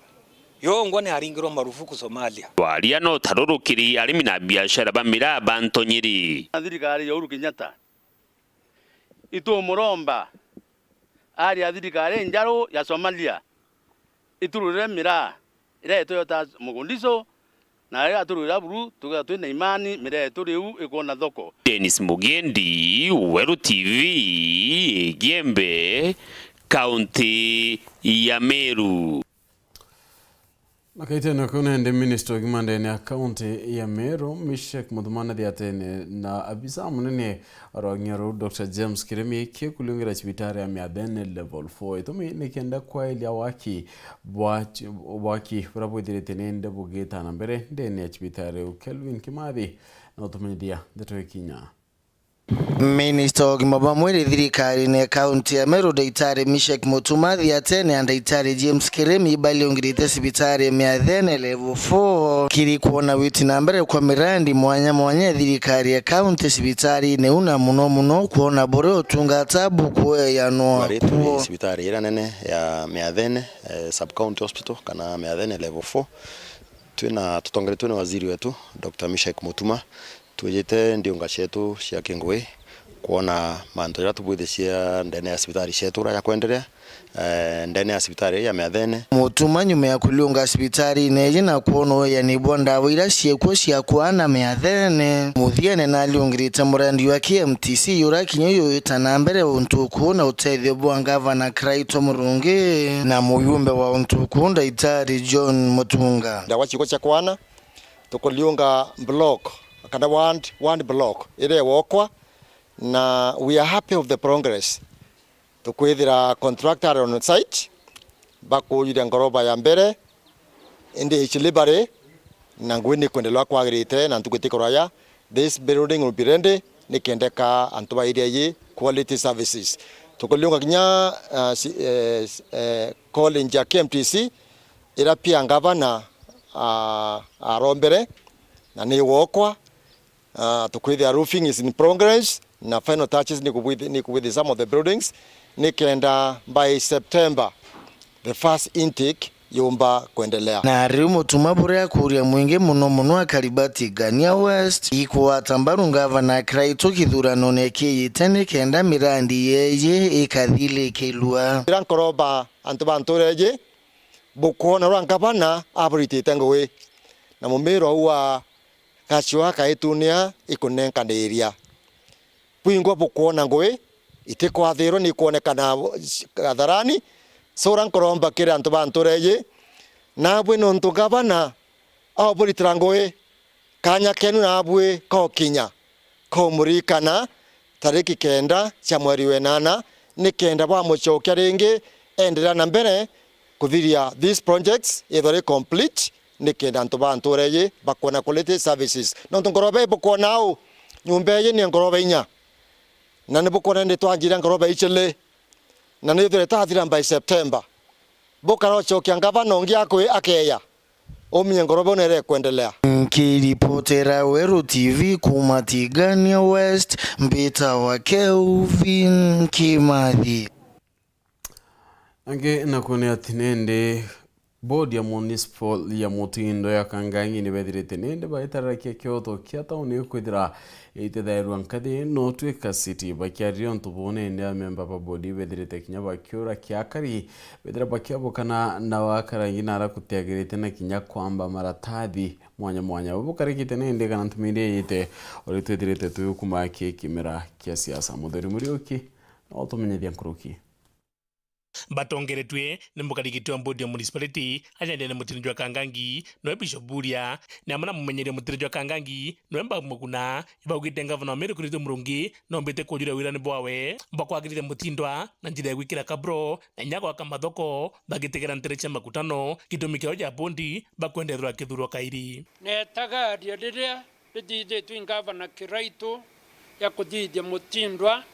yongwa ni aringirwa marufuku Somalia. Twaria no taruru kiri arimi na biashara ba miraa ba Ntonyiri. Thirikari ya Uhuru Kenyatta itumuromba aria thirikari njaru ya Somalia itururire miraa iria yetu yota Mogadishu, na riria atururira buru, tukethirwa twina imani miraa yetu riu ikwona thoko. Dennis Mugendi, Weru T V, Igembe, kaunti ya Meru. Na kaitene kau nende minista wa ugima ndene ya kaunti ya Meru, Mishek Muthuma nathiatene na abisa munene wa rwang'ia ruu, Doctor James Kiremi, kikuliungira cibitari ya Miathene Level four. Itumi ni kenda kwaelia waki bwa, bwaki buria bwithirite nende bugita na mbere ndene ya cibitari iu. Kelvin Kimathi na utumenyithia ndeto ikinya. Minista wa ugima bwa mwiri thirikarine ya kaunti ya Meru, Daitari Mishek Mutuma, thiatene ya Daitari James Kiremi, baliungirite cibitari ya Miathene Level four, kiri kwona witi na mbere kwa mirandi mwanya mwanya ya thirikari ya kaunti cibitarine iu, na muno muno kwona buria utungata bukueanwa kuo. Ni cibitari iria nene ya Miathene, eh, Sub County Hospital, kana Miathene Level four. Twina, tutongeretue ni waziri wetu, Doctor Mishek Mutuma, twijite ndiunga cietu cia kingui kwona mantu jaria tubwithicie ndene ya cibitari cietu uria jakwenderea, eh, ndene ya cibitari ya Miathene. Mutuma nyuma ya kuliunga cibitarine iji na kwona uyani bwa ndawa iria ciekuo cia kwana Miathene. Muthiene naliungirite murandi wa K M T C uria kinya uyuita na mbere untu ukuu na utethio bwa ngavana Kiraitu Murungi na muyumbe wa untu ukuu Ndaitari John Mutunga. Ndawa ciekuo cia kwana tukuliunga block, kana ward, ward block iria iwokwa, na we are happy of the progress. Tukwithira contractor on site, bakujire ngoroba ya mbere, indi ici delivery, na ngui ni kwendelea kwagirite, na ntuku itikuraya, this building will be ready, nikendeka antu ba area iji quality services. Tukuliunga kinya, uh, si-, eh, s-, eh, college ya K M T C, iria pia ngavana, ah, arombere, na ni gwokwa. Ah, tukwithira roofing is in progress, na final touches ni kubwithi-, ni kubwithi some of the buildings, nikenda by September, the first intake yumba kwendelea. Na riu Mutuma buria akuria mwingi muno muno akari ba Tigania West, ikwata mbaru ngavana Kiraitu kithuranone kiijite nikenda mirandi yeeji ikathirikirua. Ira nkoromba antu ba ntura iji, bukwona uria ngavana aburitite ngui, na mumirwa uu wa gacua kaitunia ikunenkaniria. Bwingwa bukwona ngui itikwathirwa ni ikwonekana hadharani. So uria nkoromba kiri antu ba ntura iji, nabwi nontu ngavana auburitira ngui, kanya kenu nabui kokinya. Kumuririkana tariki kenda cia mweri wa inana, ni kenda bwamucokia ringi, enderea na mbere kuthiria these projects, ithwe ri complete, ni kenda antu ba ntura iji bakwona quality services. Nontu ngoroba ii bukwona au, nyomba iji ni ngoroba inya, na ni bukwona indi twanjira ngoroba icili, na ni ithwire tathira by September. Bukara ucokia ngavana ungi akwi akeya, umenye ngoroba ino ire kwendelea. Nkiripotera Weru T V kuma Tigania West, mbitawa Kelvin Kimathi. Angi naku ni ati nindi bodi ya municipal ya Mutindo ya Kangangi ni bethirite nindi baitararakia kioto kia tauni kwithira itethairwa nkathi no twika city. Bakiariria untu buu nindi amemba ba bodi bethirite kinya bakiura kiakari bethira bakiabukana na wakarangi nara kutiagirite na kinya kwamba maratathi mwanya mwanya. Bukarikite nindi kana ntumiri iyite uri twithirite twi kuma ki kimera kia siasa. Muthuri Muriuki no utumenyethia nkuruki. Batongeretue ni mukarigiti wa bodi ya municipality, ajendene mutino jwa Kangangi, noe Bishop Buria, ni amwe na mumenyeria mutino jwa Kangangi, noe Mbau Muguna, ibaugite ngavana wa Meru Kirito Murungi, nombite kujuria wirani bwawe bwa kwagirithia mutindwa na njira ya gwikira kabro na inya gwaka mathoko, bagitegera ntere cia makutano, gitumi kiao ja bondi bakwenda ethirwa akithurwa kairi. Netagaria riria rithithitue i ngavana Kiraitu ya kuthithia mutindwa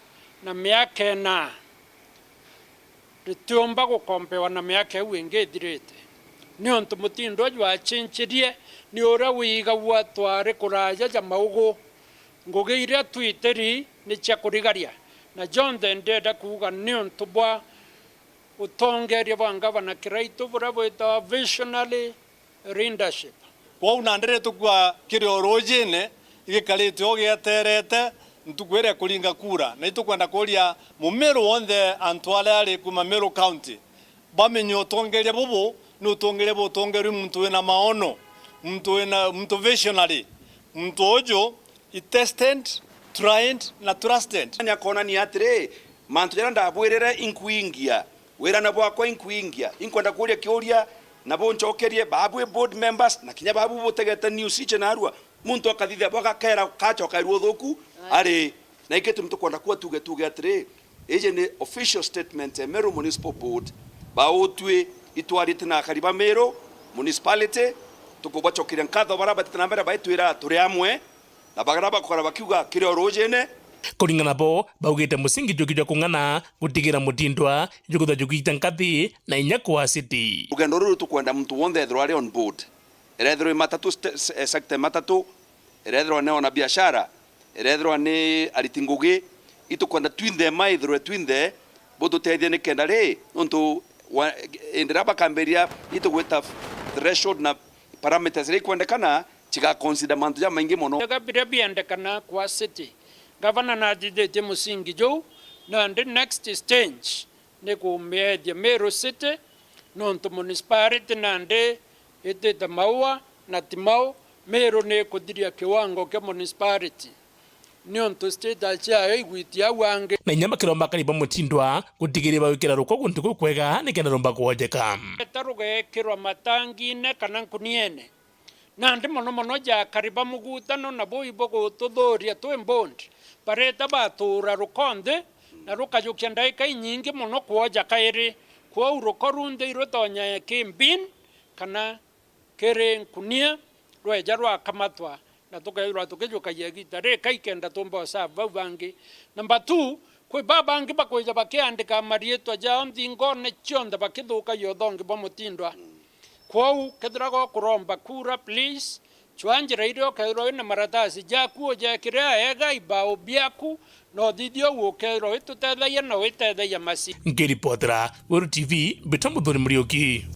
na miaka ina, ritiumba gukompewa na miaka iu ingi ithirite, niuntu mutindwa jwacinjirie ni uria wigagua twari kuraja ja maugu. Ngugi iria twitiri ni cia kurigaria, na jonthe ndienda kuuga niuntu bwa utongeria bwa ngavana Kiraitu buria bwitawa visionary leadership. Kwou nandi ritukua kiri o rujine igikarite o gieterete ntuku iria ikuringa kura, na itukwenda kuria Mumiru wonthe, antu aria ari kuma Meru County, bamenye utongeria bubu ni utongeria butongerwi muntu wina maono, muntu wina, muntu visionary, muntu uju i tested, tried na trusted. Ni akonania atiri, mantu jaria ndabwirire inkwingia, wirane bwakwa inkwingia, inkwenda kuria kiuria na buncokerie, babwi board members na kinya babu butegete news ici narua, muntu akathithia bwa gakera kacoka irua uthuku ari. Na iki tumi tukwenda kuwa tuge, tuge atiri, iji ni official statement ya Meru Municipal Board, bautwi itwarite na akari ba Meru Municipality, tukubacokeria nkatho baria batite na mbere baitwira turi amwe, na baria bakora bakiuga kiri o rujine. Kuringana nabo, baugite musingi juki jwa kung'ana gutigira mutindwa jukwithwa jugita nkathi na inya kwa city. Rugendo ruru tukwenda muntu wonthe ethirwa ari on board, irethirwa i matatu st-, s-, eh, sector matatu, irethirwa ni ona biashara, irethirwa ni ariti ngugi, itukwenda twinthe maithirwe twinthe bututethie nikenda ri, nontu wa, indi riria bakambiria itugwita threshold na parameters iria ikwendekana, ciga consider mantu jamaingi mono. Ega biria biendekana kwa city, ngavana nathithitie musingi juu, nandi next stage ni kumiethia Meru City, nontu municipality nandi itite maua na ti mau. Meru ni ikuthiria kiwango kia municipality, niuntu status ciayo igwitia au angi. Na inya bakiromba akari ba mutindwa gutigiria bagwikira ruko guntu gukwega nikenda rumba kwonjeka. Eta rugekirwa matangine kana nkuniene. Nandi mono mono ja akari ba mugutano nabo ibugututhuria twi board, bareta batuura ruko nthi, na rukajukia ndaika inyingi mono kwoja kairi. Kwou ruko runthe irutonya ki bin kana kiri nkunia, rweja rwakamatwa, na tukeethirwa tukijukagia igiita rikai kenda tumba usavu bau bangi. Number two, kwi babangi bakwija bakiandika mariitwa jao nthingone cionthe bakithukagia uthongi bwa mutindwa. Kwou, kethira gokuromba kura, please, cua njira iria ukeethirwa wina maratasi jaku ujekire aega ibao biaku, na uthithia uu ukeethirwa witutethagia na witethagia masi. Nkiripotera Weru T V, mbitwa Muthuri Muriuki.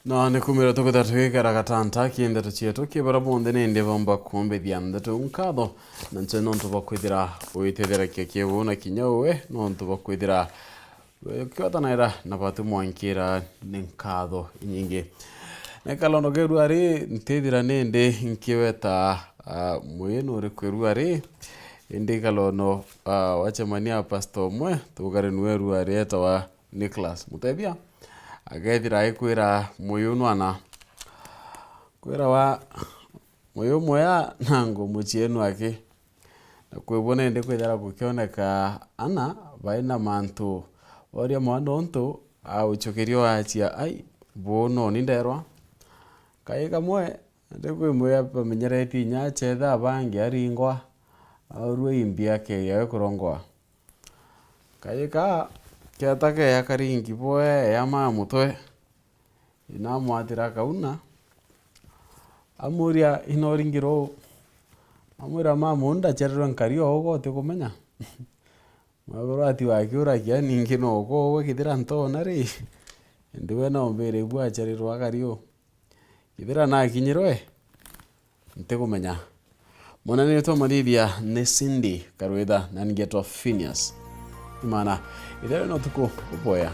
Na ni kumira tukwithira tugikara gatanta ki ndeto cietu ki bara bonthe nindi bomba kumbithia ndeto nkatho, na nche nontu bwa kwithira uitetherakia kiu na kinya uwe, nontu bwa kwithira ukiwatanaira na batu mwankira ni nkatho inyingi. Na kalondo ke ruari ntithira nindi nkiweta, ah, mwinu uriku ruari, indi kalondo, ah, wacemania pastor umwe tugari niwe ruari etawa Nicholas Mutethia, agethira aikwira muyunwana, Kwirawa muyu mwea na ngu mucienu aki. Na kwibua nindi kwithira gukioneka ana baina mantu. Boria mwana untu auchukirio achia, ai, buu noni nderwa. Kai kamwe, ndi kwimwia bamenyeretie inya achetha abangi aringwa, aurue imbi akeya we kurongwa. Kai ka, keta keya karingi bwe ya ma mutwe. Inamwatira kauna. Amuria, inoringiro? Amwira, mamu, ndachererwe nkari o ugo utikumenya. Maguru ati wakiuragia ningi no ugo ugwe kithira ntona ri. Indi we no mbire bwachererwa akari u. Kithira nakinyirwe, ntikumenya. Mwana ni twamarithia ni Cindy Karwitha na ningetwa Phineas. Imana, ithera no tuku uboya.